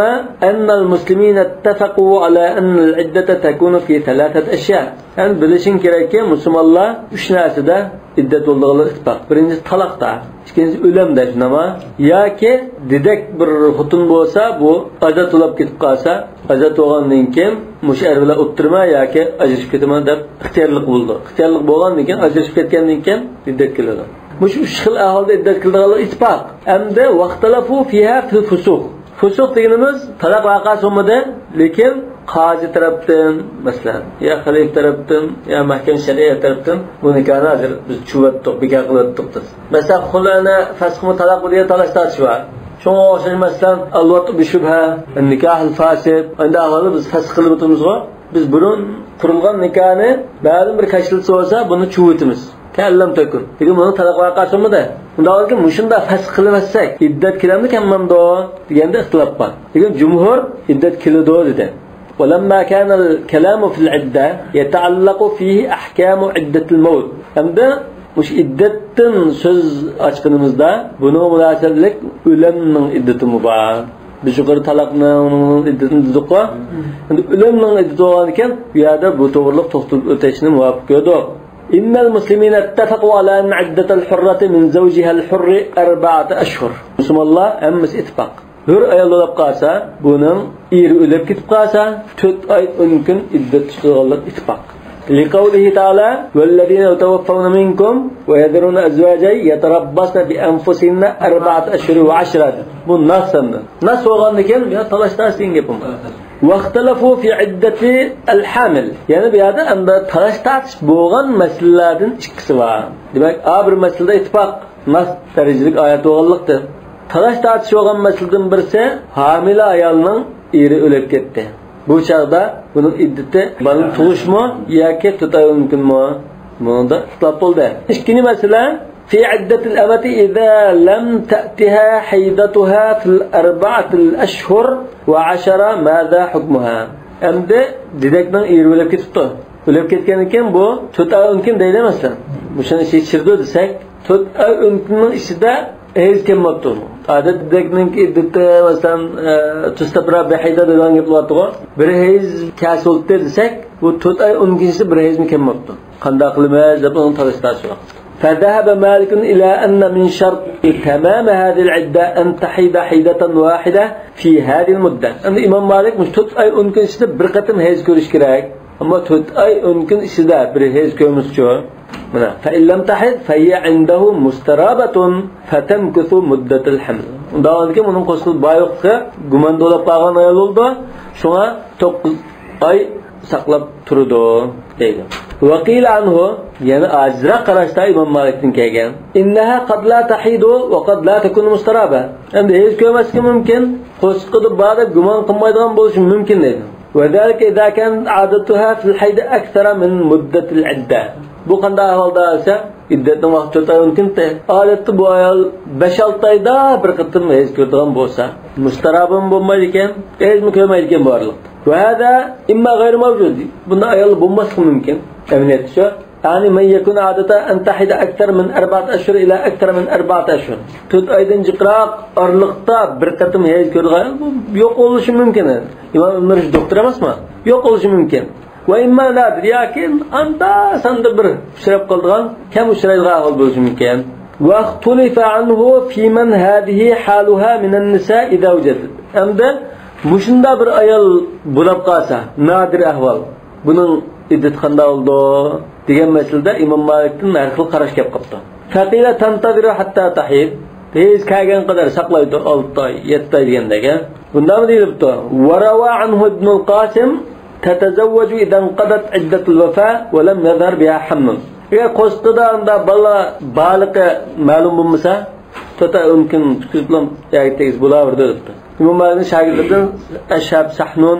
أن المسلمين اتفقوا على أن العدة تكون في ثلاثة أشياء. سەن بىلىشىڭ كېرەككى، مۇسۇلمانلار ئۈچ نەرسىدە ئىددەت بولىدىغانلىقى ئىتتىپاق. بىرىنچىسى تالاقتا، ئىككىنچىسى ئۆلۈمدە، شۇنداقمۇ؟ ياكى دېدەك بىر خوتۇن بولسا، بۇ ئازاد بولۇپ كېتىپ قالسا، ئازاد بولغاندىن كېيىن مۇشۇ ئەر بىلەن ئولتۇرىمەن ياكى ئاجرىشىپ كېتىمەن دەپ ئىختىيارلىق بولىدۇ. ئىختىيارلىق بولغاندىن كېيىن، ئاجرىشىپ كەتكەندىن كېيىن ئىددەت كېلىدۇ. مۇشۇ ئۈچ خىل ئەھۋالدا ئىددەت كېلىدىغانلىقى ئىتتىپاق. ئەمدى ۋەختەلەفۇ فىھا فىل فۇسۇق. فۇسۇق دېگىنىمىز تالاق ۋەقەسى بولمىدى، لېكىن قازى تەرەپتىن، مەسىلەن، يا خەلىپە تەرەپتىن، يا مەھكەمە شەرئىيە تەرەپتىن بۇ نىكاھنى ھازىر بىز چۈشۈرۈۋەتتۇق، بىكار قىلىۋەتتۇق دەپ. مەسىلەن، خۇلئەنى فەسخمۇ تالاقمۇ دېگەن تالاش تارتىش بار. شۇڭا ئوخشاش، مەسىلەن، ئەلۋەتتە بىشۇبھە، نىكاھىل فاسىد، ئەندى ئەھۋالدا بىز فەسخ قىلىۋېتىمىزغۇ. بىز بۇرۇن قۇرۇلغان نىكاھنى مەلۇم بىر كەشىلىسى بولسا، بۇنى چۈشۈرۈۋېتىمىز. كەللەم تەكۇن. لېكىن بۇنىڭ تالاق ۋەقەسى بولمىدى. ئۇنداق بولسا مۇشۇنداق فەسخ قىلىۋەتسەك، ئىددەت كېلەمدۇ كەلمەمدۇ دېگەندە ئىختىلاپ بار. لېكىن جۇمھۇر ئىددەت كېلىدۇ دېدى. ولما كان الكلام في العدة يتعلق فيه أحكام عدة الموت. ھەمدە مۇشۇ ئىددەتتىن سۆز ئاچقىنىمىزدا، بۇنىڭغا مۇناسىۋەتلىك ئۆلۈمنىڭ ئىددىتىمۇ بار. بىز يۇقىرى تالاقنىڭ ئىددىتىنى دېدۇققۇ. ئەمدى ئۆلۈمنىڭ ئىددىتى بولغاندىكىن، بۇ يەردە بۇ توغرىلىق توختىلىپ ئۆتۈشنى مۇۋاپىق كۆردۇق. إن المسلمين اتفقوا على أن عدة الحرة من زوجها الحر أربعة أشهر. مۇسۇلمانلار ھەممىسى ئىتتىپاق. ھۆر ئايال بولۇپ قالسا، بۇنىڭ ئېرى ئۆلۈپ كېتىپ قالسا، تۆت ئاي ئون كۈن ئىددەت تۇتىدىغانلىقى ئىتتىپاق. لقوله تعالى: والذين يتوفون منكم ويذرون أزواجا يتربصن بأنفسهن أربعة أشهر وعشرا. بۇ ناس ئەمدى. ناس بولغاندىكىن يا تالاش تارتىش دېگەن گېپىم بار. واختلفوا في عدة الحامل. يەنى بۇ يەردە ئەمدى تالاش تارتىش بولغان مەسىلىلەردىن ئىككىسى بار. دېمەك، ئا بىر مەسىلىدە ئىتتىپاق، ناس دەرىجىلىك ئايەت بولغانلىقتىن. تالاش تارتىش بولغان مەسىلىدىن بىرسى، ھامىلە ئايالنىڭ ئېرى ئۆلۈپ كەتتى. بۇ چاغدا بۇنىڭ ئىددىتى بالىنى تۇغۇشمۇ ياكى تۆت ئاي ئون كۈنمۇ؟ بۇنىڭدا ئىختىلاپ بولدى. ئىككىنچى مەسىلە، في عدة الأمة إذا لم تأتها حيضتها في الأربعة الأشهر وعشرا، ماذا حكمها؟ ئەمدى دېدەكنىڭ ئېرى ئۆلۈپ كېتىپتۇ. ئۆلۈپ كەتكەندىن كېيىن بۇ تۆت ئاي ئون كۈن دەيلى مەسىلەن. مۇشۇنى ئىچىگە چىرىدۇ دېسەك، تۆت ئاي ئون كۈننىڭ ئىچىدە ھەيز كەلمەپتۇ. ئادەتتە دېدەكنىڭكى ئىددىتى، مەسىلەن، ئە، تۇستەپرا بەھىدە دەيدىغان گەپ بولاتتىغۇ. بىر ھەيز كەلسە بولدى دېسەك، بۇ تۆت ئاي ئون كۈن ئىچىدە بىر ھەيزمۇ كەلمەپتۇ. قانداق قىلىمىز دەپ ئۇنىڭ تالىشى بار. فذهب مالك إلى أن من شرط تمام هذه العدة أن تحيض حيضة واحدة في هذه المدة. ئەمدى ئىمام مالىك مۇشۇ تۆت ئاي ئون كۈن ئىچىدە بىر قېتىم ھەيز كۆرۈش كېرەك. ئەمما تۆت ئاي ئون كۈن ئىچىدە بىر ھەيز كۆرمىسىچۇ؟ مانا، فإن لم تحض فهي عنده مسترابة فتمكث مدة الحمل. ئۇنداق بولغاندىكىن ئۇنىڭ قوشقىلى بار يوقلۇقى گۇماندا بولاپ قالغان ئايال بولىدۇ. شۇڭا توققۇز ئاي ساقلاپ تۇرىدۇ دەيدۇ. وقيل عنه، يەنە ئاجىزراق قاراشتا ئىمام مالىكتىن كەلگەن، إنها قد لا تحيض وقد لا تكون مسترابة. ئەمدى ھەيز كۆرمەسلىكى مۇمكىن، قوشقىدا بار دەپ گۇمان قىلمايدىغان بولۇشى مۇمكىن دەيدۇ. وذلك إذا كانت عادتها في الحيض أكثر من مدة العدة. بۇ قانداق ئەھۋالدا دېسە، ئىددەتنىڭ ۋاقتى تۆت ئاي ئون كۈندە. ئادەتتە بۇ ئايال بەش-ئالتە ئايدا بىر قېتىم ھەيز كۆرىدىغان بولسا، مۇستەرابىمۇ بولمايدىكەن، ھەيزمۇ كۆرمەيدىكەن بارلىق. وهذا إما غير موجود. بۇنداق ئاياللار بولماسلىقى مۇمكىن. ئەمەلىيەتتە شۇ. يعني من يكون عادتها أن تحيض أكثر من أربعة أشهر إلى أكثر من أربعة أشهر. تۆت ئايدىن جىقراق ئارىلىقتا بىر قېتىم ھەيز كۆرىدىغان، بۇ يوق بولۇشى مۇمكىن. ئىمام ئىبن رۇشد دوختۇر ئەمەسمۇ؟ يوق بولۇشى مۇمكىن. وإما نادر، ياكى ئاندا ساندا بىر ئۇچراپ قالىدىغان، كەم ئۇچرايدىغان ئەھۋال بولۇشى مۇمكىن. واختلف عنه في من هذه حالها من النساء إذا وجدت. ئەمدى مۇشۇنداق بىر ئايال بولاپ قالسا، نادىر ئەھۋال، بۇنىڭ ئىددىتى قانداق بولىدۇ دېگەن مەسىلىدە ئىمام مالىكتىن ھەر خىل قاراش كەپ قاپتۇ. فقيل تنتظر حتى تحيض. ھەيز كەلگەن قەدەر ساقلايدۇ، ئالتە ئاي، يەتتە ئاي دېگەندەك. بۇنداقمۇ دېيىلىپتۇ. وروى عنه ابن القاسم تتزوج إذا انقضت عدة الوفاة ولم يظهر بها حمل. ئەگەر قوشقىدا ئاندا بالا بارلىقى مەلۇم بولمىسا، تۆت ئاي ئون كۈن تۇتقۇزۇپلا يەرگە تېگىز بولاۋېرىدۇ دەپتۇ. ئىمام مالىكنىڭ شاگىرتلىرىدىن ئەشھاب سەھنۇن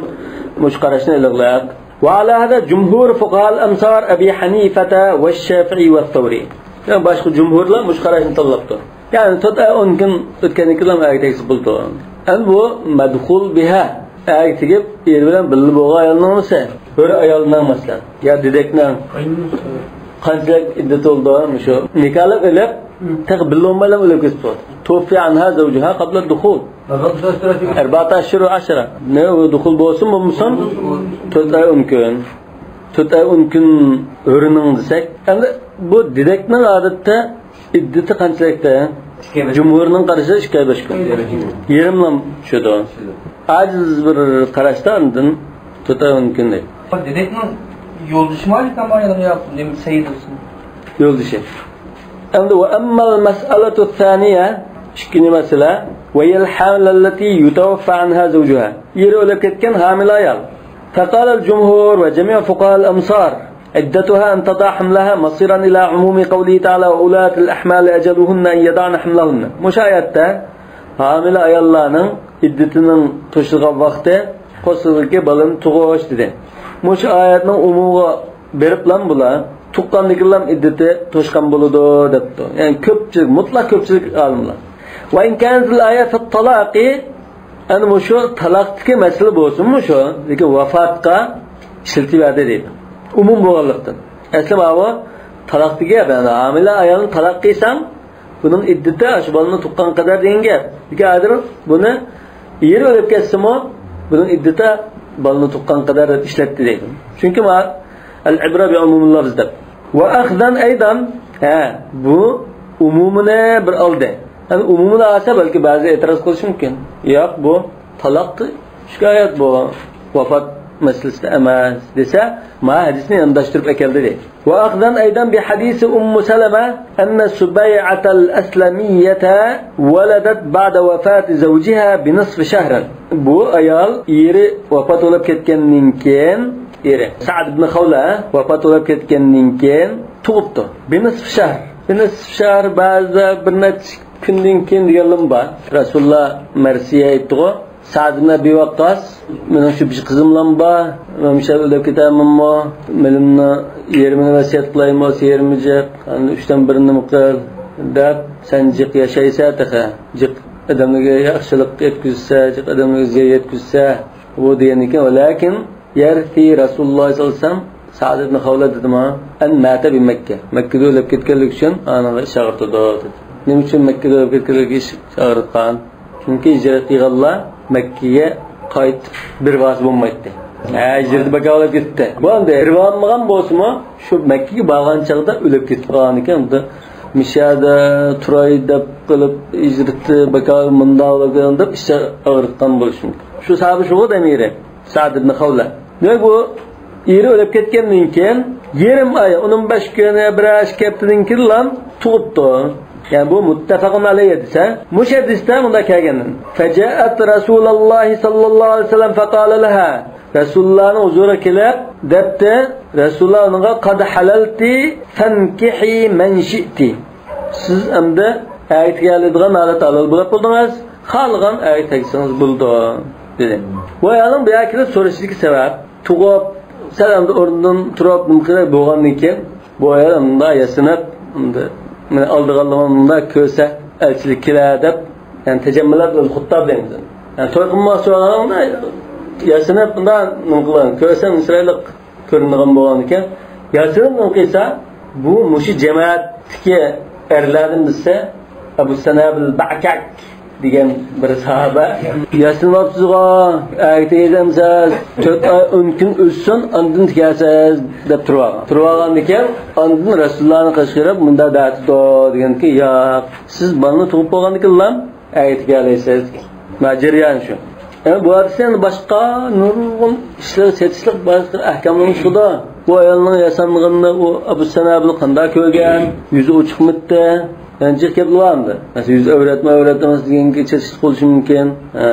مۇشۇ قاراشنى ئىلغىلىق. وعلى هذا جمهور فقهاء الأمصار أبي حنيفة والشافعي والثوري. يەنى باشقا جۇمھۇرلار مۇشۇ قاراشنى تاللاپتۇ. يەنى تۆت ئاي ئون كۈن ئۆتكەندىن كېيىن ئەرگە تەگسە بولىدۇ. ئەمدى بۇ مەدخۇل بىھا، ئەرگە تېگىپ ئېرى بىلەن بىللە بولغان ئايالنىڭ نېمىسى؟ ھۆر ئايالنىڭ مەسىلەن، يا دېدەكنىڭ قانچىلىك ئىددىتى بولىدۇ؟ مۇشۇ نىكاھلىق ئېلىپ تېخى بىللە بولمايلا ئۆلۈپ كېتىپتۇ. توفي عنها زوجها قبل الدخول. أربعة أشهر وعشرة. نە ئۇ دۇخۇل بولسۇن بولمىسۇن، تۆت ئاي ئون كۈن. تۆت ئاي ئون كۈن ھۆرىنىڭ دېسەك، ئەمدى بۇ دېدەكنىڭ ئادەتتە ئىددىتى قانچىلىكتە؟ ئىككى ئاي بەش كۈن. جۇمھۇرنىڭ قارىشىدا ئىككى ئاي بەش كۈن. يېرىملا چۈشىدۇ. ئاجىز بىر قاراشتا ئاندىن تۆت ئاي ئون كۈن دەيدۇ. دېدەكنىڭ يولدىشىمۇ ئايكەن يا نېمە سەيدىسى؟ يولدىشى. ئەمدى وأما المسألة الثانية، ئىككىنچى مەسىلە، وهي الحامل التي يتوفى عنها زوجها. ئېرى ئۆلۈپ كەتكەن ھامىلە ئايال. فقال الجمهور وجميع فقهاء الأمصار عدتها أن تضع حملها مصيرا إلى عموم قوله تعالى وأولاة الأحمال أجلهن أن يضعن حملهن. مۇشۇ ئايەتتە ھامىلە ئاياللارنىڭ ئىددىتىنىڭ توشىدىغان ۋاقتى قورسىقىدىكى بالىنى تۇغۇش دېدى. مۇشۇ ئايەتنىڭ ئومۇمىغا بېرىپلا بۇلار تۇغقاندىكىنلا ئىددىتى توشقان بولىدۇ دەپتۇ. يەنى كۆپچىلىك، مۇتلەق كۆپچىلىك ئالىملار. وإن كانت الآية في الطلاق، ئەنە مۇشۇ تالاقتىكى مەسىلە بولسىمۇ شۇ، لېكىن ۋاپاتقا ئىشلىتىۋەردى دەيدۇ. ئومۇم بولغانلىقتىن. ئەسلى ماۋۇ تالاقتىكى گەپ، يەنى ھامىلە ئايالنى تالاق قىلساڭ، بۇنىڭ ئىددىتى ئاشۇ بالىنى تۇغقان قەدەر دېگەن گەپ. لېكىن ھازىر بۇنى ئېرى ئۆلۈپ كەتسىمۇ، بۇنىڭ ئىددىتى بالىنى تۇغقان قەدەر دەپ ئىشلەتتى دەيدۇ. چۈنكى ما، العبرة بعموم اللفظ دەپ. وأخذا أيضا، ھە، بۇ ئومۇمىنى بىر ئالدى. يەنى ئومۇمىنى ئالسا، بەلكى بەزى ئېتىراز قىلىشى مۇمكىن. ياق، بۇ تالاققا شىكايەت بۇ. ۋاپات مەسىلىسىدە ئەمەس دېسە، ما ھەدىسنى يانداشتۇرۇپ ئەكەلدى دەيدۇ. وأخذا أيضا بحديث أم سلمة أن سبيعة الأسلمية ولدت بعد وفاة زوجها بنصف شهر. بۇ ئايال ئېرى ۋاپات بولۇپ كەتكەندىن كېيىن، ئېرى سەئد ئىبن خەۋلە ۋاپات بولۇپ كەتكەندىن كېيىن تۇغۇپتۇ. بنصف شهر. بنصف شهر، بەزىدە بىر نەچچە كۈندىن كېيىن دېگەنلىرىمۇ بار. رەسۇلۇللا مەرسىيە ئېيتتىغۇ، سەئد ئىبن ئەبى ۋەققاس، مېنىڭ شۇ بىر قىزىملام بار، مەن مۇشۇ يەردە ئۆلۈپ كېتەرمەنمۇ، مېلىمنى يېرىمىنى ۋەسىيەت قىلايمۇ، يېرىمى جىق، ئەمدى ئۈچتىن بىرىنى نېمە قىل دەپ، سەن جىق ياشايسەن تېخى، جىق ئادەملەرگە ياخشىلىق يەتكۈزسە، جىق ئادەملەرگە زىيان يەتكۈزسە، بۇ دېگەندىن كېيىن، ۋەلەكىن يەرسى رەسۇلۇللا سەللەللاھۇ ئەلەيھى ۋەسەللەم سەئد ئىبن خەۋلە دېدىما، ئەن ماتە بى مەككە، مەككىدە ئۆلۈپ كەتكەنلىكى ئۈچۈن ئانىغا ئىش ئاغرىتىدۇ دېدى. نېمە ئۈچۈن مەككىدە ئۆلۈپ كەتكەنلىكى ئىش ئاغرىتقان؟ چۈنكى ھىجرەت قىلغانلار مەككىگە قايتىپ بىر ۋاسى بولمايتتى. ھە، ھىجرىتى بەكار بولۇپ كېتىپتى. بۇ ئەمدى رىۋالمىغان بولسىمۇ، شۇ مەككىگە بارغان چاغدا ئۆلۈپ كېتىپ قالغان ئىكەن. ئەمدى مۇشۇ يەردە تۇراي دەپ قىلىپ، ھىجرىتى بەكار مۇنداق بولۇپ كېتىپ ئىش ئاغرىتقان بولۇشى مۇمكىن. شۇ سەۋەبى شۇغۇ دەمىرى. سەئد ئىبن خەۋلە. دېمەك، بۇ ئېرى ئۆلۈپ كەتكەندىن كېيىن يېرىم ئاي، ئون بەش كۈن يا بىر ئاي، ئىككى ھەپتىدىن كېيىنلا تۇغۇپتۇ. يەنى بۇ مۇتتەپەقۇن ئەلەيھى دېسە، مۇشۇ ھەدىستە مۇنداق كەلگەن. فجاءت رسول الله صلى الله عليه وسلم فقال لها. رەسۇلۇللانىڭ ھۇزۇرىغا كېلىپ دەپتۇ، رەسۇلۇللا ئۇنىڭغا، قد حللت فانكحي من شئت. سىز ئەمدى ئەركىگە ئالىدىغان ھالەتتە ھالال بولۇپ بولدىڭىز، خالىغان ئەركە تەگسىڭىز بولىدۇ، دېدى. بۇ ئايالنىڭ بۇ يەرگە كېلىپ سورىشىدىكى سەۋەب، تۇغۇپ، سەل ئەمدى ئورنىدىن تۇرۇپ، نېمە قىلىپ بولغاندىن كېيىن، بۇ ئايال مۇنداق ياسىنىپ، ئەمدى مېنى ئالىدىغانلىقىنى مۇنداق كۆرسە، ئەلچىلىك كېلەر دەپ، يەنى تەجەممۇلات بىلەن خۇتتا دەيمىز. يەنى توي قىلماقچى بولغاندا ياسىنىپ، مۇنداق نېمە قىلغان، كۆرسەم چىرايلىق كۆرۈنىدىغان بولغاندىكىن، ياسىنىپ نېمە قىلسا، بۇ مۇشۇ جەمەتتىكى ئەرلەردىن بىرسى، ئەبۇ سەنابىل بەكەك دېگەن بىر ساھابە، ياسىنىۋاپسىزغۇ، ئەركە تېگىدەمسىز، تۆت ئاي ئون كۈن ئۆتسۇن، ئاندىن تىكەرسىز، دەپ تۇرۇۋالغان. تۇرۇۋالغاندىكىن، ئاندىن رەسۇلۇللانى قاچىقىرىپ، مۇنداق دەۋاتىدۇ دېگەنكى، ياق، سىز بالىنى تۇغۇپ بولغاندىن كېيىنلا ئەركە تىكەلەيسىز. مانا جەريان شۇ. ئەمما بۇ ھەدىستە يەنە باشقا نۇرغۇن ئىشلار سېتىشلىق باشقا ئەھكاملارمۇ چىقىدۇ. بۇ ئايالنىڭ ياسانغىنىنى ئۇ ئەبۇ سەنابىل قانداق كۆرگەن؟ يۈزى ئوچۇقمىتتى. يەنە جىق گەپلەر بار ئەمدى. مەسىلەن، يۈز ئەۋرەتمۇ، ئەۋرەت ئەمەس دېگەنگە چېتىشلىق بولۇشى مۇمكىن. ھە.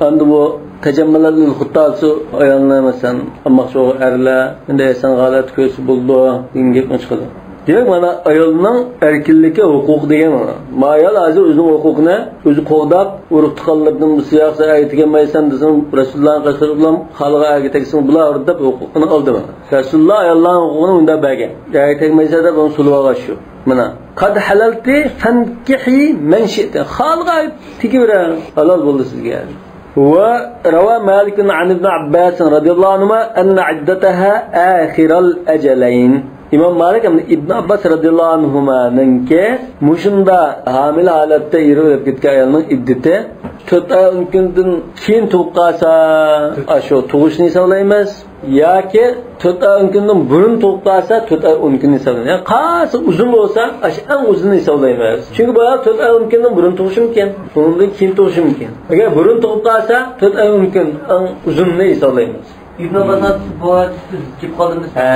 ئەمدى بۇ تەجەممۇلەتنىڭ خۇتتاسى ئايالنى، مەسىلەن، ئالماقچى بولغان ئەرلەر، ئەمدى ياسانغان ھالەتتە كۆرسە بولىدۇ دېگەن گەپمۇ چىقىدۇ. دېمەك، مانا ئايالنىڭ ئەركىنلىكى، ھوقۇقى دېگەن مانا. ما ئايال ھازىر ئۆزىنىڭ ھوقۇقىنى ئۆزى قوغداپ، ئۇرۇق تۇغقانلىرىدىن بىرسى ياقسا ئەركە تەگمەيسەن دېسىڭ، رەسۇلۇللانى قاچىقىرىپ خالىغان ئەركە تەگسىڭ بولار دەپ ھوقۇقىنى ئالدى مانا. رەسۇلۇللا ئاياللارنىڭ ھوقۇقىنى مۇنداق بەرگەن. ئەركە تەگمەيسەن دەپ ئۇنى سولىۋالغان شۇ. مانا. قەد ھەلەلتى فەنكىھى مەن شىئتى. خالىغان تېگىۋېرىڭ. ھالال بولدى سىزگە. وروى مالك عن ابن عباس رضي الله عنهما أن عدتها آخر الأجلين. ئىمام مالىك ھەم ئىبن ئابباس رەزىياللاھۇ ئەنھۇمانىڭكى مۇشۇنداق ھامىلە ھالەتتە ئېرى ئۆلۈپ كەتكەن ئايالنىڭ ئىددىتى تۆت ئاي ئون كۈندىن كېيىن تۇغۇپ قالسا، ئاشۇ تۇغۇشنى ھېسابلايمىز ياكى تۆت ئاي ئون كۈندىن بۇرۇن تۇغۇپ قالسا، تۆت ئاي ئون كۈننى ھېسابلايمىز. يەنى قالسا ئۇزۇن بولسا، ئاشۇ ئەڭ ئۇزۇنىنى ھېسابلايمىز. چۈنكى بۇ ئايال تۆت ئاي ئون كۈندىن بۇرۇن تۇغۇشى مۇمكىن، ئۇنىڭدىن كېيىن تۇغۇشى مۇمكىن. ئەگەر بۇرۇن تۇغۇپ قالسا، تۆت ئاي ئون كۈن ئەڭ ئۇزۇنىنى ھېسابلايمىز. ئىبن ئابباس بۇ ھەدىستىن كېلىپ قالدىمىز. ھە.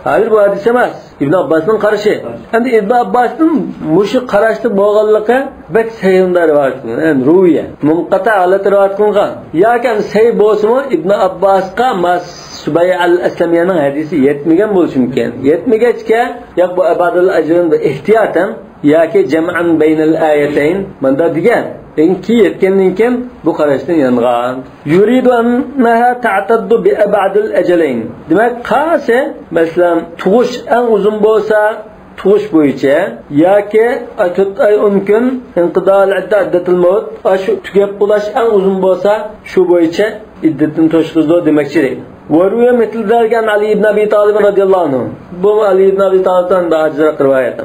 ھازىر بۇ ھەدىس ئەمەس. ئىبن ئابباسنىڭ قارىشى. ئەمدى ئىبن ئابباسنىڭ مۇشۇ قاراشتا بولغانلىقى بەك سەھىھ رىۋايەت قىلىنغان. يەنى رۇۋىيە. مۇنقەتە ھالەتتە رىۋايەت قىلىنغان. ياكى ئەمدى سەھىھ بولسىمۇ، ئىبن ئابباسقا ما سۇبەيئە ئەل ئەسلەمىيەنىڭ ھەدىسى يەتمىگەن بولۇشى مۇمكىن. يەتمىگەچكە، ياق بۇ ئەبادىل ئەجرىن بىر ئېھتىياتەن ياكى جەمئەن بەينەل ئايەتەين مۇنداق دېگەن. لېكىن كېيىن يەتكەندىن كېيىن بۇ قاراشتىن يانغان. يۇرىدۇ ئەننەھا تەئتەددۇ بىئەبئەدىل ئەجەلەين. دېمەك، قالسا، مەسىلەن، تۇغۇش ئەڭ ئۇزۇن بولسا، تۇغۇش بويىچە ياكى تۆت ئاي ئون كۈن ئىنقىدائىل ئىددە، ئىددەتىل مەۋت، ئاشۇ تۈگەپ بولاش ئەڭ ئۇزۇن بولسا، شۇ بويىچە ئىددىتىنى توشقۇزىدۇ دېمەكچى دەيدۇ. وروي مثل ذلك عن علي بن أبي طالب رضي الله عنه. بۇ ئەلى ئىبن ئەبى تالىپتىن ئاجىزراق رىۋايەت.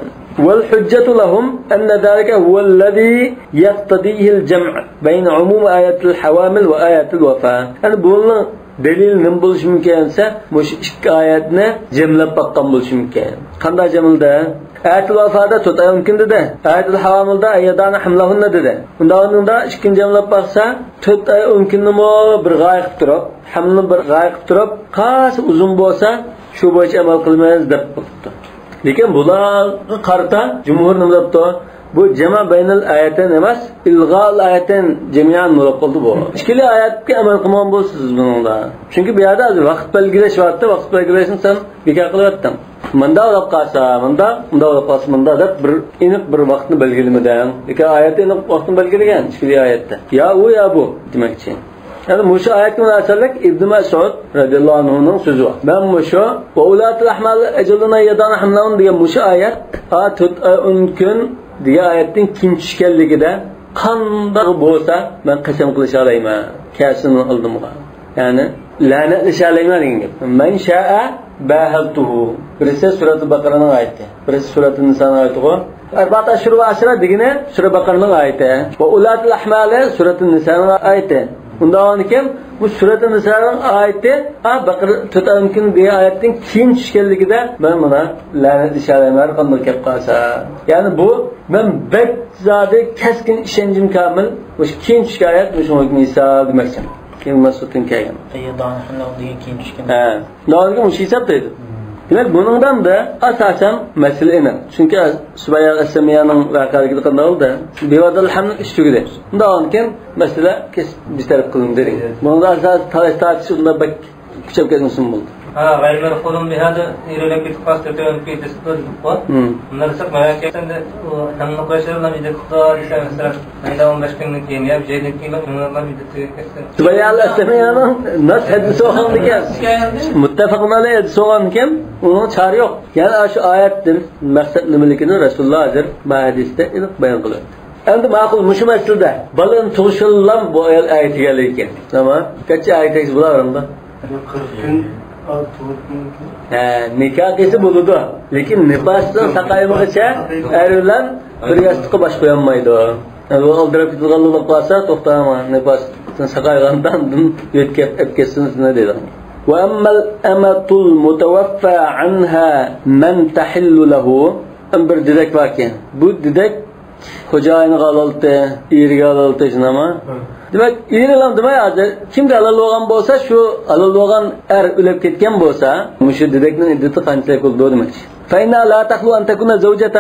والحجة لهم أن ذلك هو الذي يقتضيه الجمع بين عموم آية الحوامل وآية الوفاة. يەنى بۇنىڭ دەلىلى نېمە بولۇشى مۇمكىن دېسە، مۇشۇ ئىككى ئايەتنى جەملەپ باققان بولۇشى مۇمكىن. قانداق جەملىدى؟ ئايەتۇل ۋەفادا تۆت ئاي ئون كۈن دېدى. ئايەتۇل ھاۋامىلدا يەدئانە ھەملەھۇننە دېدى. ئۇنداق بولغاندا ئىككىنچى ئەملەپ باقسا، تۆت ئاي ئون كۈننىمۇ بىر غايە قىلىپ تۇرۇپ، ھەملىنى بىر غايە قىلىپ تۇرۇپ، قانچە ئۇزۇن بولسا، شۇ بويىچە ئەمەل قىلىمىز دەپ قىلىپتۇ. لېكىن بۇلارغا قارىتا جۇمھۇر نېمە دەپتۇ؟ بۇ جەمئ بەينەل ئايەتەين ئەمەس، ئىلغائۇل ئايەتەين جەمئەن بولۇپ قالدى بۇ. ئىككىلى ئايەتكە ئەمەل قىلمىغان بولىسىز بۇنىڭدا. چۈنكى بۇ يەردە ھازىر ۋاقىت بەلگىلەش بار ئىدى، ۋاقىت بەلگىلەشنى سەن بىكار قىلىۋەتتىڭ. مۇنداق بولۇپ قالسا، مۇنداق، مۇنداق بولۇپ قالسا، مۇنداق دەپ بىر ئېنىق بىر ۋاقىتنى بەلگىلىمىدىڭ. لېكىن ئايەتتە ئېنىق ۋاقىتنى بەلگىلىگەن، ئىككىلى ئايەتتە. يا ئۇ، يا بۇ دېمەكچى. يەنى مۇشۇ ئايەتكە مۇناسىۋەتلىك ئىبن مەسئۇد رەزىياللاھۇ ئەنھۇنىڭ سۆزى بار. مەن مۇشۇ «ۋە ئۇلاتۇل ئەھمالى ئەجەلۇھۇننە يەدئانە ھەملەھۇننە» دېگەن مۇشۇ ئايەت، ئا، تۆت ئاي ئون كۈن دېگەن ئايەتتىن كېيىن چۈشكەنلىكىدە، قانداق بولسا مەن قەسەم قىلىشالايمەن كەلسۇن ئالدىمغا. يەنى لەنەتلىشەلەيمەن دېگەن گەپ. مەن شائە باھەلتۇھۇ. بىرسى سۈرەتۇل بەقەرەنىڭ ئايىتى، بىرسى سۈرەتۇن نىسانىڭ ئايىتىغۇ. ئەربەئەتۇ ئەشھۇر ۋە ئەشرە دېگىنى سۈرە بەقەرەنىڭ ئايىتى. ۋە ئۇلاتۇل ئەھمالى سۈرەتۇن نىسانىڭ ئايىتى. ئۇنداق بولغاندىكىن بۇ سۈرەتۇن نىسانىڭ ئايىتى، ئا، بەقەرە تۆت ئاي ئون كۈن دېگەن ئايەتتىن كېيىن چۈشكەنلىكىدە مەن مانا لەنەتلىشەلەيمەن، ھەر قانداق گەپ قىلسا. يەنى بۇ مەن بەك زادى كەسكىن ئىشەنچىم كامىل، مۇشۇ كېيىن چۈشكەن ئايەت مۇشۇ ھۆكۈم ھېساب دېمەكچى. ئىبن مەسئۇدتىن كەلگەن. ئەييەدانە ھەملەھۇ دېگەن كېيىن چۈشكەن. ھە. داۋامىدىكى مۇشۇ ھېسابلايدۇ. دېمەك، بۇنىڭدا ئاساسەن مەسىلە ئېنىق. چۈنكى سۇبەييە ئەسلەمىيەنىڭ ۋەقەلىكىدە قانداق بولدى؟ بىۋادىل ھەمل ئىش تۈگىدى. ئۇنداق بولغانكەن مەسىلە كېسىپ بىر تەرەپ قىلىندى. بۇنىڭدا ئاساسەن تالاش تارتىش ئۇنداق بەك كۈچەپ كەتمىسۇن بولدى. ھا، غەيرىل مەلھۇلۇن بىھا دە ئېرىلەپ كېتىپ قالسا، تۆتەيلىنىپ كېتىپ قالدۇق قوي. ھىم. بۇنداق دېسەك، مانا كەلسەمدە ئۇ ھەملە قويۇشلىرىلا بىدەت قىلسا دېسە، مەسىلەن، مەيدان ئون بەش كۈندىن كېيىن يا بىر ئايدىن كېيىن مەيدانلار بىدەت تۈگەپ كەتسە. سۇبەييە ئەسلەمىيەنىڭ نەس ھەدىسى بولغاندىكەن، مۇتتەپەقۇن ئەلەيھ ھەدىسى بولغاندىكەن، ئۇنىڭ چارە يوق. يەنى شۇ ئايەتتىن مەقسەت نېمىلىكىنى رەسۇلۇللا ھازىر ما ھەدىستە ئېنىق بايان قىلىۋەتتى. ئەمدى ماقۇل، مۇشۇ مەسىلىدە بالىنى تۇغۇشىدىلا بۇ ئايال ئەگىتىگەنلىكى. تامام. گەرچە ئەگىتەكسە بۇلار ئارىمدا. قىرىق كۈن، ئا، تۇغۇپ كۈن. ھە، نىكاھ قىلسا بولىدۇ. لېكىن نىپاستىن ساقايمىغىچە ئەر بىلەن بىر ياستۇققا باش قويالمايدۇ. يەنى بۇ ئالدىراپ كېتىدىغان بولۇپ قالسا، توختاڭ، نىپاستىن ساقايغاندا ئاندىن يۆتكەپ ئەپ كەتسۇن سىزنى دەيدۇ. وأما الأمة المتوفى عنها من تحل له. بىر دېدەك باركەن. بۇ دېدەك خوجايىنىغا ھالالتى، ئېرىگە ھالالتى، شۇنداقمۇ؟ ھە. دېمەك، ئېرىلا دېمەي ھازىر كىمگە ھالال بولغان بولسا، شۇ ھالال بولغان ئەر ئۆلۈپ كەتكەن بولسا، مۇشۇ دېدەكنىڭ ئىددىتى قانچىلىك بولىدۇ دېمەكچى. فإنها لا تخلو أن تكون زوجة.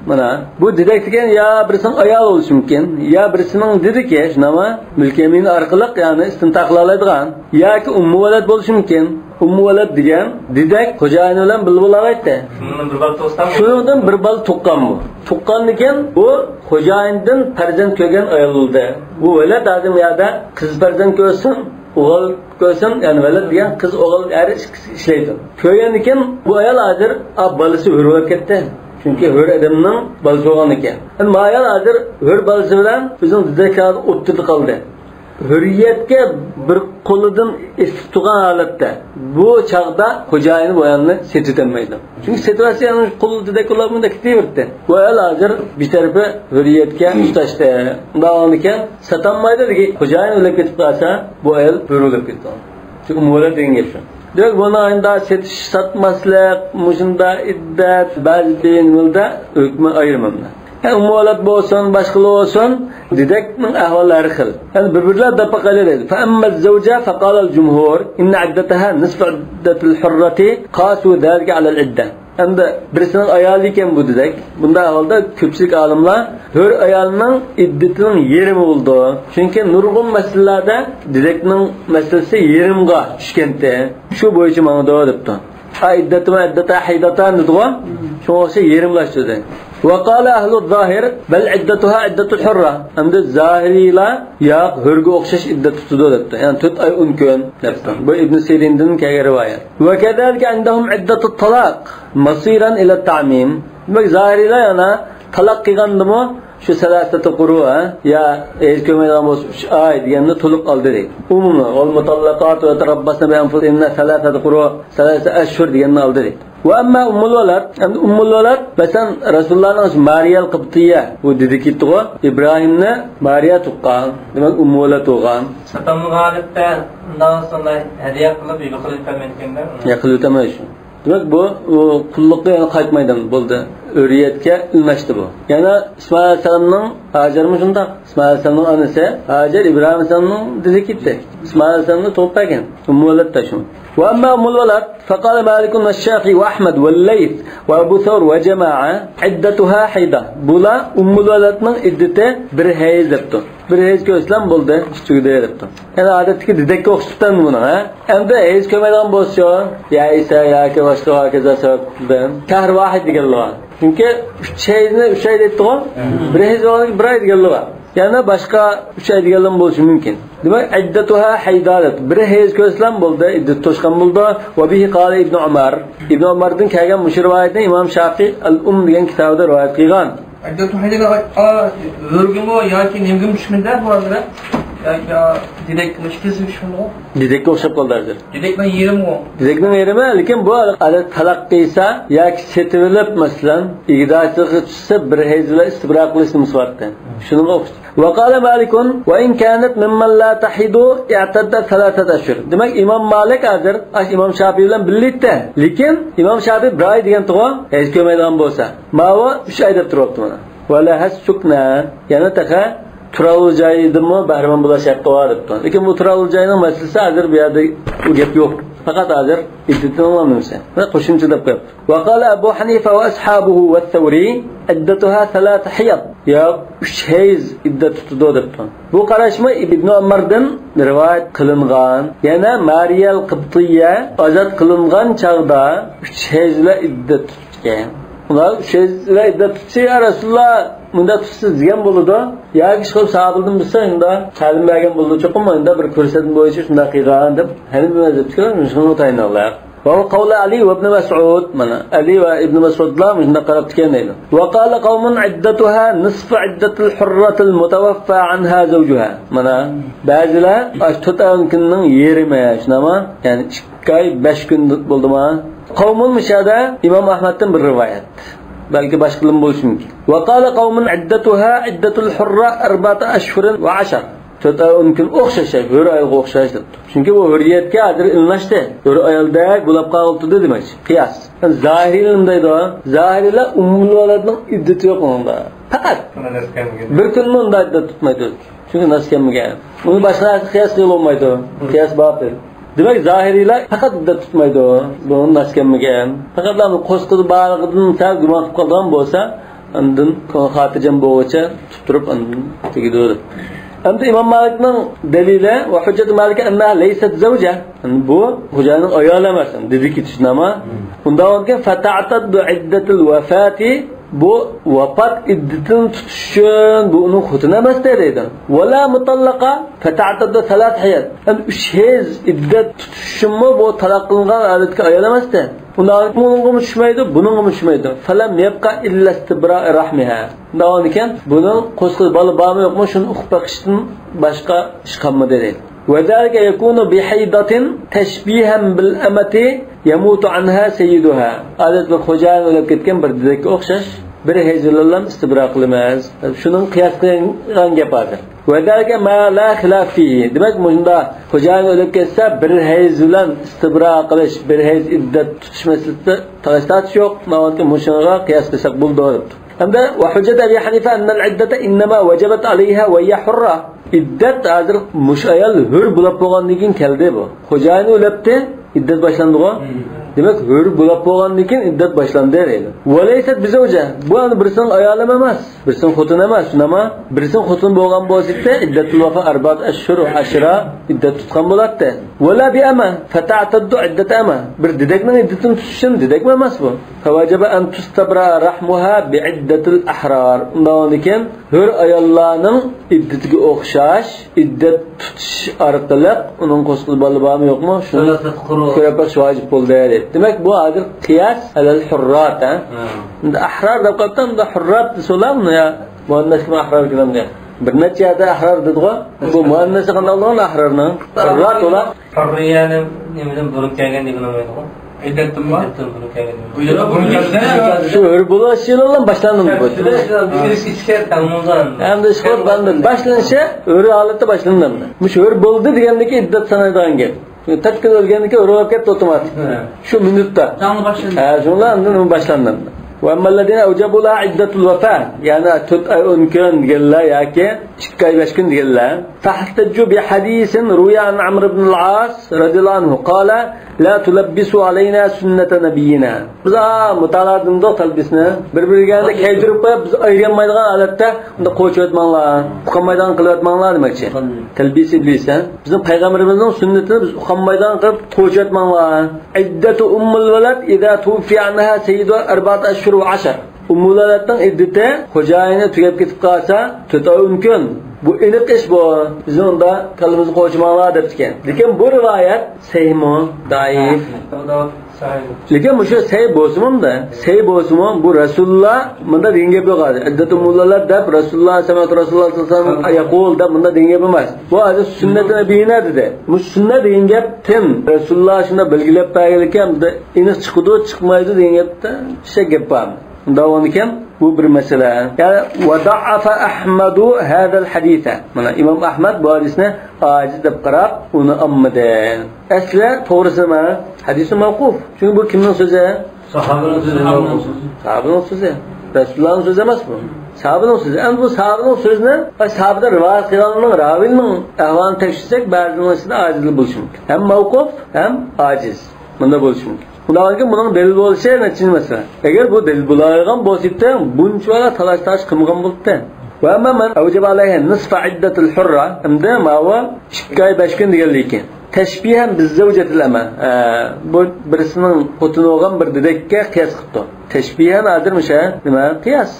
مانا، بۇ دېدەك دېگەن يا بىرسىنىڭ ئايالى بولۇشى مۇمكىن، يا بىرسىنىڭ دېدىكى، شۇنداقمۇ؟ مۈلكىي يەمىن ئارقىلىق، يەنى ئىستىمتاع قىلالايدىغان. ياكى ئۇممۇ ۋەلەد بولۇشى مۇمكىن. ئۇممۇ ۋەلەد دېگەن دېدەك خوجايىنى بىلەن بىللە بولالايتتى. شۇنىڭدىن بىر بالا تۇغسا، شۇنىڭدىن بىر بالا تۇغقان بۇ. تۇغقاندىكىن بۇ خوجايىندىن پەرزەنت كۆرگەن ئايال بولدى. بۇ ۋەلەد ھازىر بۇ يەردە قىز پەرزەنت كۆرسۇن، ئوغۇل كۆرسۇن، يەنى ۋەلەد دېگەن قىز، ئوغۇل، ئەر ئىككىسى ئىشلەيدۇ. كۆرگەندىكىن بۇ ئايال ھازىر، ئا، بالىسى ھۆر بولۇپ كەتتى. چۈنكى ھۆر ئادەمنىڭ بالىسى بولغاندىكىن. ئەمما ئايال ھازىر ھۆر بالىسى بىلەن بىزنىڭ دېدەكلەر ئوتتۇرىدا قالدى. ھۆرىيەتكە بىر قولىدىن ئېسىپ تۇرغان ھالەتتە، بۇ چاغدا خوجايىنى بۇ ئايالنى سېتىۋېتەلمەيدۇ. چۈنكى سېتىۋەتسە، يەنى قۇل دېدەك ئۇلار بۇنداق كېتىۋېرىدۇ. بۇ ئايال ھازىر بىر تەرىپى ھۆرىيەتكە تۇتاشتى. ئۇنداق بولغاندىكىن ساتالمايدۇ دېگەن. خوجايىنى ئۆلۈپ كېتىپ قالسا، بۇ ئايال ھۆر بولۇپ كېتىدۇ. چۈنكى مۇۋەللەت دېگەن گەپ شۇ. دېمەك، بۇنىڭ ئاينىدا سېتىش، ساتماسلىق، مۇشۇندا ئىددەت، بەزى نېمىلەردە ھۆكمى ئايرىم. ئەمدى ئۇممۇ ۋەلەد بولسۇن، باشقىلار بولسۇن، دېدەكنىڭ ئەھۋالى ھەر خىل. يەنى بىر-بىرلەر دەپ باقايلى دەيدۇ. فأما الزوجة فقال الجمهور إن عدتها نصف عدة الحرة، قاسوا ذلك على العدة. ئەمدى بىرسىنىڭ ئايالى ئىكەن بۇ دېدەك. بۇنداق ئەھۋالدا كۆپچىلىك ئالىملار ھۆر ئايالنىڭ ئىددىتىنىڭ يېرىمى بولىدۇ. چۈنكى نۇرغۇن مەسىلىلەردە دېدەكنىڭ مەسىلىسى يېرىمغا چۈشكەنتى. شۇ بويىچە ماڭىدۇ دەپتۇ. ھا، ئىددەتۇ ۋە ئىددەتە ھەيدەتان دېدىغۇ. شۇڭا ئوخشاش يېرىملاشتۇردى. وقال أهل الظاهر بل عدتها عدة الحرة. ئەمدى زاھىرىيلار ياق، ھۆرگە ئوخشاش ئىددەت تۇتىدۇ دەپتۇ. يەنى تۆت ئاي ئون كۈن دەپتۇ. بۇ ئىبن سىرىندىن كەلگەن رىۋايەت. وكذلك عندهم عدة الطلاق مصيرا إلى التعميم. دېمەك، زاھىرىيلار يەنە تالاق قىلغاندىمۇ شۇ سەلاسەتە قۇرۇ، ھە؟ يا ھېچ كۆرمەيدىغان بولسا ئۈچ ئاي دېگەننى تولۇق ئالدى دەيدۇ. ئومۇمەن، والمطلقات يتربصن بأنفسهن ثلاثة قروء، سەلاسەتە ئەشھۇر دېگەننى ئالدى دەيدۇ. ۋە ئەمما ئۇممۇل ۋەلەد، ئەمدى ئۇممۇل ۋەلەد، مەسىلەن، رەسۇلۇللانىڭ شۇ مارىيەل قىبتىيە، ئۇ دېدى كېتىغۇ، ئىبراھىمنى مارىيە تۇغقان، دېمەك، ئۇممۇل ۋەلەد بولغان. ساتالمىغان ھالەتتە ئۇنداق سوندا ھەدىيە قىلىپ، ھەدىيە قىلىپ بەرمەيدىكەنلەر. ھەدىيە قىلىپ بەرمەيدۇ شۇ. دېمەك، بۇ، ئۇ قۇللۇققا يەنە قايتمايدۇ، بولدى. ھۆرىيەتكە ئىلناشتى بۇ. يەنە ئىسمائىل ئەلەيھىسسالامنىڭ، ھاجەرمۇ شۇنداق. ئىسمائىل ئەلەيھىسسالامنىڭ ئانىسى ھاجەر ئىبراھىم ئەلەيھىسسالامنىڭ دېدىكى ئىدى. ئىسمائىل ئەلەيھىسسالامنى تۇغۇپ بەرگەن. ئۇممۇ ۋەلەد شۇ. وأما أم الولد فقال مالك والشافعي وأحمد والليث وأبو ثور وجماعة عدتها حيضة. بۇلار ئۇممۇل ۋەلەدنىڭ ئىددىتى بىر ھەيز دەپتۇ. بىر ھەيز كۆرسىلەم بولدى، ئىش تۈگىدى دەپتۇ. يەنى ئادەتتىكى دېدەككە ئوخشىتىپتۇ بۇنى، ھە؟ ئەمدى ھەيز كۆرمەيدىغان بولسىچۇ، يائىسە ياكى باشقا ھاكازا سەۋەبتىن شەھر ۋاھىد دېگەنلىكى بار. چۈنكى ئۈچ ھەيزنى ئۈچ ئاي دەيتتىغۇ. بىر ھەيز بولغاندىكىن بىر ئاي دېگەنلىكى بار. يەنە باشقا ئۈچ ئاي دېگەنلىرىمۇ بولۇشى مۇمكىن. دېمەك، عدتها حيضة دەپ، بىر ھەيز كۆرسىلەم بولدى، ئىددىتى توشقان بولىدۇ. وبه قال ابن عمر. ئىبن ئۆمەردىن كەلگەن مۇشۇ رىۋايەتنى ئىمام شافىئى ئەل-ئۇم دېگەن كىتابىدا رىۋايەت قىلغان. عدتها حيضة، ئا، ھۆرگىمۇ ياكى نېمىگىمۇ چۈشمىدى بۇ ھازىر؟ ياكى، ئا، دېدەكمۇ ئىككىسىمۇ چۈشمىدىغۇ؟ دېدەككە ئوخشاپ قالدى ھازىر. دېدەكنىڭ يېرىمىغۇ؟ دېدەكنىڭ يېرىمى، لېكىن بۇ ئادەت تالاق قىلسا ياكى سېتىۋېلىپ، مەسىلەن، ئىگىدارچىلىققا چۈشسە، بىر ھەيز بىلەن ئىستىبرا قىلىش نېمىسى بارتى. شۇنىڭغا ئوخشاش. وقال مالك وإن كانت ممن لا تحيض اعتدت ثلاثة أشهر. دېمەك، ئىمام مالىك ھازىر ئاشۇ ئىمام شاپىي بىلەن بىللە ئىدى. لېكىن ئىمام شاپىي بىر ئاي دېگەنتىغۇ، ھەيز كۆرمەيدىغان بولسا. ماۋۇ ئۈچ ئاي دەپ تۇرۇپتۇ مانا. ولها السكنى، يەنە تېخى تۇرالغۇ جايدىنمۇ بەھرىمەن بولۇش ھەققى بار دەپتۇ. لېكىن بۇ تۇرالغۇ جاينىڭ مەسىلىسى ھازىر بۇ يەردە ئۇ گەپ يوق. پەقەت ھازىر ئىددىتىنىڭ نېمىسى. قوشۇمچە دەپ قويۇپتۇ. وقال أبو حنيفة وأصحابه والثوري عدتها ثلاث حيض. ياق، ئۈچ ھەيز ئىددەت تۇتىدۇ دەپتۇ. بۇ قاراشمۇ ئىبن ئۆمەردىن رىۋايەت قىلىنغان. يەنە مارىيەل قىبتىيە ئازاد قىلىنغان چاغدا ئۈچ ھەيز بىلەن ئىددەت تۇتقان. ئۇلار ئۈچ ھەيز بىلەن ئىددەت تۇتسا، يا رەسۇلۇللا، مۇنداق تۇتسىز دېگەن بولىدۇ. ياكى ئىشقىلىپ ساھابىلىرىدىن بىرسى شۇنداق تەلىم بەرگەن بولىدۇ، چوقۇم مۇنداق بىر كۆرسەتمە بويىچە شۇنداق قىلغان دەپ، ھەنىفىي مەزھەپتىكىلەر شۇنى تايىنىدۇ. وهو قول علي وابن مسعود. مانا، ئەلى ۋە ئىبن مەسئۇدلار مۇشۇنداق قاراپتىكەن دەيدۇ. وقال قوم عدتها نصف عدة الحرة المتوفى عنها زوجها. مانا، بەزىلەر ئاشۇ تۆت ئاي ئون كۈننىڭ يېرىمى، شۇنداقمۇ؟ يەنى ئىككى ئاي بەش كۈن بولدىمۇ؟ قومۇن مۇشۇ يەردە ئىمام ئەھمەدتىن بىر رىۋايەت. بەلكى باشقىلىرىمۇ بولۇشى مۇمكىن. وقال قوم عدتها عدة الحرة أربعة أشهر وعشر. تۆت ئاي ئون كۈن ئوخشاش، ھۆر ئايالغا ئوخشاش دەپتۇ. چۈنكى ئۇ ھۆرىيەتكە ھازىر ئىلناشتى. ھۆر ئايالدەك بولاپ قالغىلى تۇردى دېمەكچى. قىياس. يەنى زاھىرىيلەر نېمە دەيدۇ؟ زاھىرىيلەر ئۇممۇل ۋەلەدنىڭ ئىددىتى يوق ئۇنىڭدا. پەقەت بىر كۈنمۇ ئۇنداق ئىددەت تۇتمايدۇ. چۈنكى ناس كەلمىگەن. ئۇنى باشقا نەرسىگە قىياس قىلغىلى بولمايدۇ. قىياس باطىل. دېمەك، زاھىرىيلار پەقەت ئىددەت تۇتمايدۇ. بۇنىڭ ناس كەلمىگەن. پەقەت قوسىقىدا بارلىقىدىن سەل گۇمان قىلىپ قالىدىغان بولسا، ئاندىن خاتىرجەم بولغۇچە تۇتۇپ تۇرۇپ، ئاندىن تېگىدۇ. ئەمدى ئىمام مالىكنىڭ دەلىلى، وحجة مالك أنها ليست زوجة. بۇ خوجايىننىڭ ئايالى ئەمەس، دېدى كېتىشنامە. ئۇنداق بولغانكەن، فتعتد عدة الوفاة، بۇ ۋاپات ئىددىتىنى تۇتۇش ئۈچۈن، بۇ ئۇنىڭ خوتۇنى ئەمەس دەيدۇ. ولا مطلقة فتعتد ثلاث حيض. ئەمدى ئۈچ ھەيز ئىددەت تۇتۇش ئۈچۈنمۇ بۇ تالاق قىلىنغان ھالەتتىكى ئايال ئەمەستە. ئۇنداق بۇنىڭغىمۇ چۈشمەيدۇ، بۇنىڭغىمۇ چۈشمەيدۇ. فلم يبق إلا استبراء رحمها. ئۇنداق بولغانىكەن، بۇنىڭ قوسىقىدا بالا بارمۇ يوقمۇ، شۇنى ئۇقۇپ بېقىشتىن باشقا ئىش قالمىدى دەيدۇ. وذلك يكون بحيضة تشبيها بالأمة يموت عنها سيدها. ئادەتتە بىر خوجايىن ئۆلۈپ كەتكەن بىر دېدەككە ئوخشاش، بىر ھەيز بىلەنلا ئىستىبرا قىلىمىز. شۇنىڭ قىياس قىلغان گەپ ھازىر. وذلك ما لا خلاف فيه. دېمەك، مۇشۇنداق خوجايىن ئۆلۈپ كەتسە، بىر ھەيز بىلەن ئىستىبرا قىلىش، بىر ھەيز ئىددەت تۇتۇش مەسىلىسىدە تالاش-تارتىش يوق. ماۋۇنىڭكى مۇشۇنىغا قىياس قىلساق بولىدۇ دەپتۇ. ھەمدە وحجة أبي حنيفة أن العدة إنما وجبت عليها وهي حرة. ئىددەت ھازىر مۇشۇ ئايال ھۆر بولاپ بولغاندىن كېيىن كەلدى بۇ. خوجايىنى ئۆلەپتۇ، ئىددەت باشلاندىغۇ. دېمەك، ھۆر بولاپ بولغاندىن كېيىن ئىددەت باشلاندى دەيدۇ. وليست بزوجة. بۇ ئەمدى بىرسىنىڭ ئايالىمۇ ئەمەس، بىرسىنىڭ خوتۇنى ئەمەس، شۇنداقمۇ؟ بىرسىنىڭ خوتۇنى بولغان بولسا، عدة الوفاة أربعة أشهر وعشرة ئىددەت تۇتقان بولاتتى. ولا بأمة فتعتد عدة أمة. بىر دېدەكنىڭ ئىددىتىنى تۇتۇش ئۈچۈن دېدەكمۇ ئەمەس بۇ. فوجب أن تستبرأ رحمها بعدة الأحرار. ئۇنداق بولغاندىكىن، ھۆر ئاياللارنىڭ ئىددىتىگە ئوخشاش ئىددەت تۇتۇش ئارقىلىق ئۇنىڭ قوسقىلى بالا بارمۇ يوقمۇ، شۇنى كۆرۈپ بېقىش ۋاجىپ بولدى، دەيدۇ. دېمەك، بۇ ھازىر قىياس ئەلەل ھۇررات، ھە؟ ئەمدى ئەھرار دەپ قاپتۇ، ئەمدى ھۇررات دېسە ئۇلار، يا مۇئەننەسكىمۇ ئەھرار دېگەن. بىر نەچچە يەردە ئەھرار دېدىغۇ. بۇ مۇئەننەسى قانداق بولغان ئەھرارنىڭ؟ ھۇررات ئۇلار. ھۇررىيەنى نېمىدىن بۇرۇن كەلگەن دېگىلى بولمايدىغۇ؟ ئىددەتتىنمۇ؟ ئىددەتتىن بۇرۇن كەلگەن. بۇ يەردە بۇرۇن كەلگەن. شۇ ھۆر بولۇش يىلىدىن باشلاندىمۇ بۇ؟ ئەمدى ئىشقىلىپ ئاندىن باشلىنىشى، ھۆر ھالىتى باشلىنىدۇ. مۇشۇ ھۆر بولدى دېگەندىكى ئىددەت سانايدىغان گەپ. تەتكىل ئۆلگەندىكى ھۆر بولۇپ كەتتى ئوتوماتىك. شۇ مىنۇتتا. ھە، شۇڭلار ئاندىن باشلاندى. وأما الذين أوجبوا لها عدة الوفاة، يەنى تۆت ئاي ئون كۈن دېگەنلەر ياكى ئىككى ئاي بەش كۈن دېگەنلەر، فاحتجوا بحديث روي عن عمرو بن العاص رضي الله عنه قال: لا تلبسوا علينا سنة نبينا. بىز، ئا، مۇتالادىمدۇق تەلبىسنى. بىر-بىرىگە كەيدۈرۈپ قويۇپ، بىز ئايرىيالمايدىغان ھالەتتە بۇنداق قوچۇۋەتمەڭلار. ئۇقالمايدىغان قىلىۋەتمەڭلار دېمەكچى. تەلبىس ئىبلىس، ھە؟ بىزنىڭ پەيغەمبىرىمىزنىڭ سۈننىتىنى بىز ئۇقالمايدىغان قىلىپ قوچۇۋەتمەڭلار. عدة أم الولد إذا توفي عنها سيدها أربعة أشهر وعشر. ئۇممۇلۋەلەدنىڭ ئىددىتى خوجايىنى تۈگەپ كېتىپ قالسا، تۆت ئاي ئون كۈن. بۇ ئېنىق ئىش بۇ. بىزنىڭ ئۇندا كاللىمىزنى قوچۇماڭلار دەپتىكەن. لېكىن بۇ رىۋايەت سەھىھمۇ؟ دەئىف. لېكىن مۇشۇ سەھىھ بولسىمۇ، مۇندا سەھىھ بولسىمۇ، بۇ رەسۇلۇللا مۇندا دېگەن گەپ يوق ھازىر. ئىددەتۇ ئۇممۇلۋەلەد دەپ رەسۇلۇللا سەمەتۇ رەسۇلۇللا سەللەللاھۇ ئەلەيھى ۋەسەللەم يەقۇل دەپ مۇندا دېگەن گەپ ئەمەس. بۇ ھازىر سۈننەتۇ نەبىييىنا دېدى. مۇشۇ سۈننەت دېگەن گەپ تىن رەسۇلۇللا شۇنداق بەلگىلەپ بەرگەنلىكى، ئېنىق چىقىدۇ، چىقمايدۇ دېگەن گەپتە شەك گەپ بار. ئۇنداق بولغانىكەن، بۇ بىر مەسىلە. يەنى، وضعف أحمد هذا الحديث. مانا، ئىمام ئەھمەد بۇ ھەدىسنى ئاجىز دەپ قاراپ، ئۇنى ئالمىدى. ئەسلى توغرىسى نېمە؟ ھەدىسى مەۋقۇف. چۈنكى بۇ كىمنىڭ سۆزى؟ ساھابىنىڭ سۆزى. ساھابىنىڭ سۆزى. رەسۇلۇللانىڭ سۆزى ئەمەس بۇ. ساھابىنىڭ سۆزى. ئەمدى بۇ ساھابىنىڭ سۆزىنى، ئاي، ساھابىدىن رىۋايەت قىلغاننىڭ راۋىنىڭ ئەھۋالىنى تەكشۈرسەك، بەزىنىڭ ئىچىدە ئاجىزلار بولۇشى مۇمكىن. ھەم مەۋقۇف، ھەم ئاجىز. بۇنداق بولۇشى مۇمكىن. ئۇنداق بولغاندىكىن بۇنىڭ دەلىل بولۇشى نەچچىنچى مەسىلە؟ ئەگەر بۇ دەلىل بولالايدىغان بولسا ئىدى، بۇنچىۋالا تالاش-تارتىش قىلمىغان بولاتتى. وأما من أوجب عليها نصف عدة الحرة، ئەمدى ماۋۇ ئىككى ئاي بەش كۈن دېگەنلىكى. تشبيها بالزوجة الأمة. ئە، بۇ بىرسىنىڭ خوتۇنى بولغان بىر دېدەككە قىياس قىپتۇ. تشبيها ھازىر مۇشۇ نېمە؟ قىياس.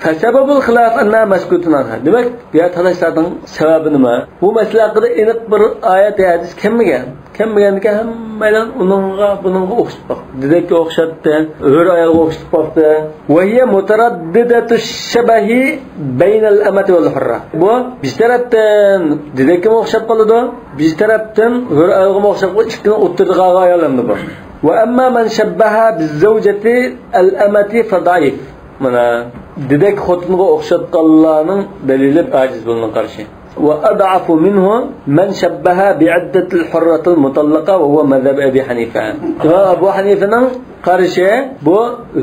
فسبب الخلاف أنها مسكوت عنها. دېمەك، بۇ يەر تالاش-تارتىشنىڭ سەۋەبى نېمە؟ بۇ مەسىلە ھەققىدە ئېنىق بىر ئايەت ھەدىس كەلمىگەن. كەلمىگەندىكىن ھەممەيلەن ئۇنىڭغا، بۇنىڭغا ئوخشىتىپ باقتى. دېدەككە ئوخشاتتى، ھۆر ئايالغا ئوخشىتىپ باقتى. وهي مترددة الشبه بين الأمة والحرة. بۇ بىر تەرەپتىن دېدەككىمۇ ئوخشاپ قالىدۇ، بىر تەرەپتىن ھۆر ئايالغىمۇ ئوخشاپ قالىدۇ، ئىككىنىڭ ئوتتۇرىدا قالغان ئايال ئەمدى بۇ. وأما من شبهها بالزوجة الأمة فضعيف. مانا، دېدەك خوتۇنغا ئوخشاتقانلارنىڭ دەلىلى ئاجىز، بۇنىڭغا قارشى. وأضعف منه من شبهها بعدة الحرة المطلقة وهو مذهب أبي حنيفة. ئىمام ئەبۇ ھەنىفىنىڭ قارىشى بۇ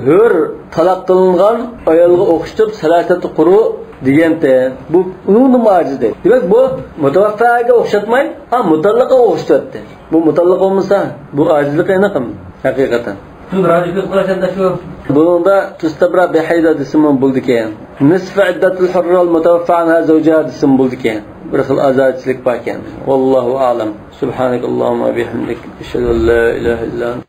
ھۆر تالاق قىلىنغان ئايالغا ئوخشىتىپ سەلاسەتۇ قۇرۇ دېگەنتى. بۇ ئۇنىڭدىنمۇ ئاجىز دەيدۇ. دېمەك، بۇ مۇتەۋەففاگە ئوخشاتماي، ھا، مۇتەللىقىگە ئوخشىتىۋەتتى. بۇ مۇتەللىق بولمىسا، بۇ ئاجىزلىق ئېنىق ھەقىقەتەن. شۇ بىر ھەدىسكە قارىساڭدا شۇ. بۇنىڭدا تۇستەبرا بىھەيدا دېسىمۇ بولىدىكەن. نىسفۇ ئىددەتىل ھۇررال مۇتەۋەففا ئانھا زەۋجۇھا دېسىمۇ بولىدىكەن. بىر خىل ئازادىچىلىك باركەن. ۋاللاھۇ ئەئلەم. سۇبھانەكەللاھۇممە ۋە بىھەمدىك. ئەشھەدۇ ئەن لا ئىلاھە ئىللا ئەنتە.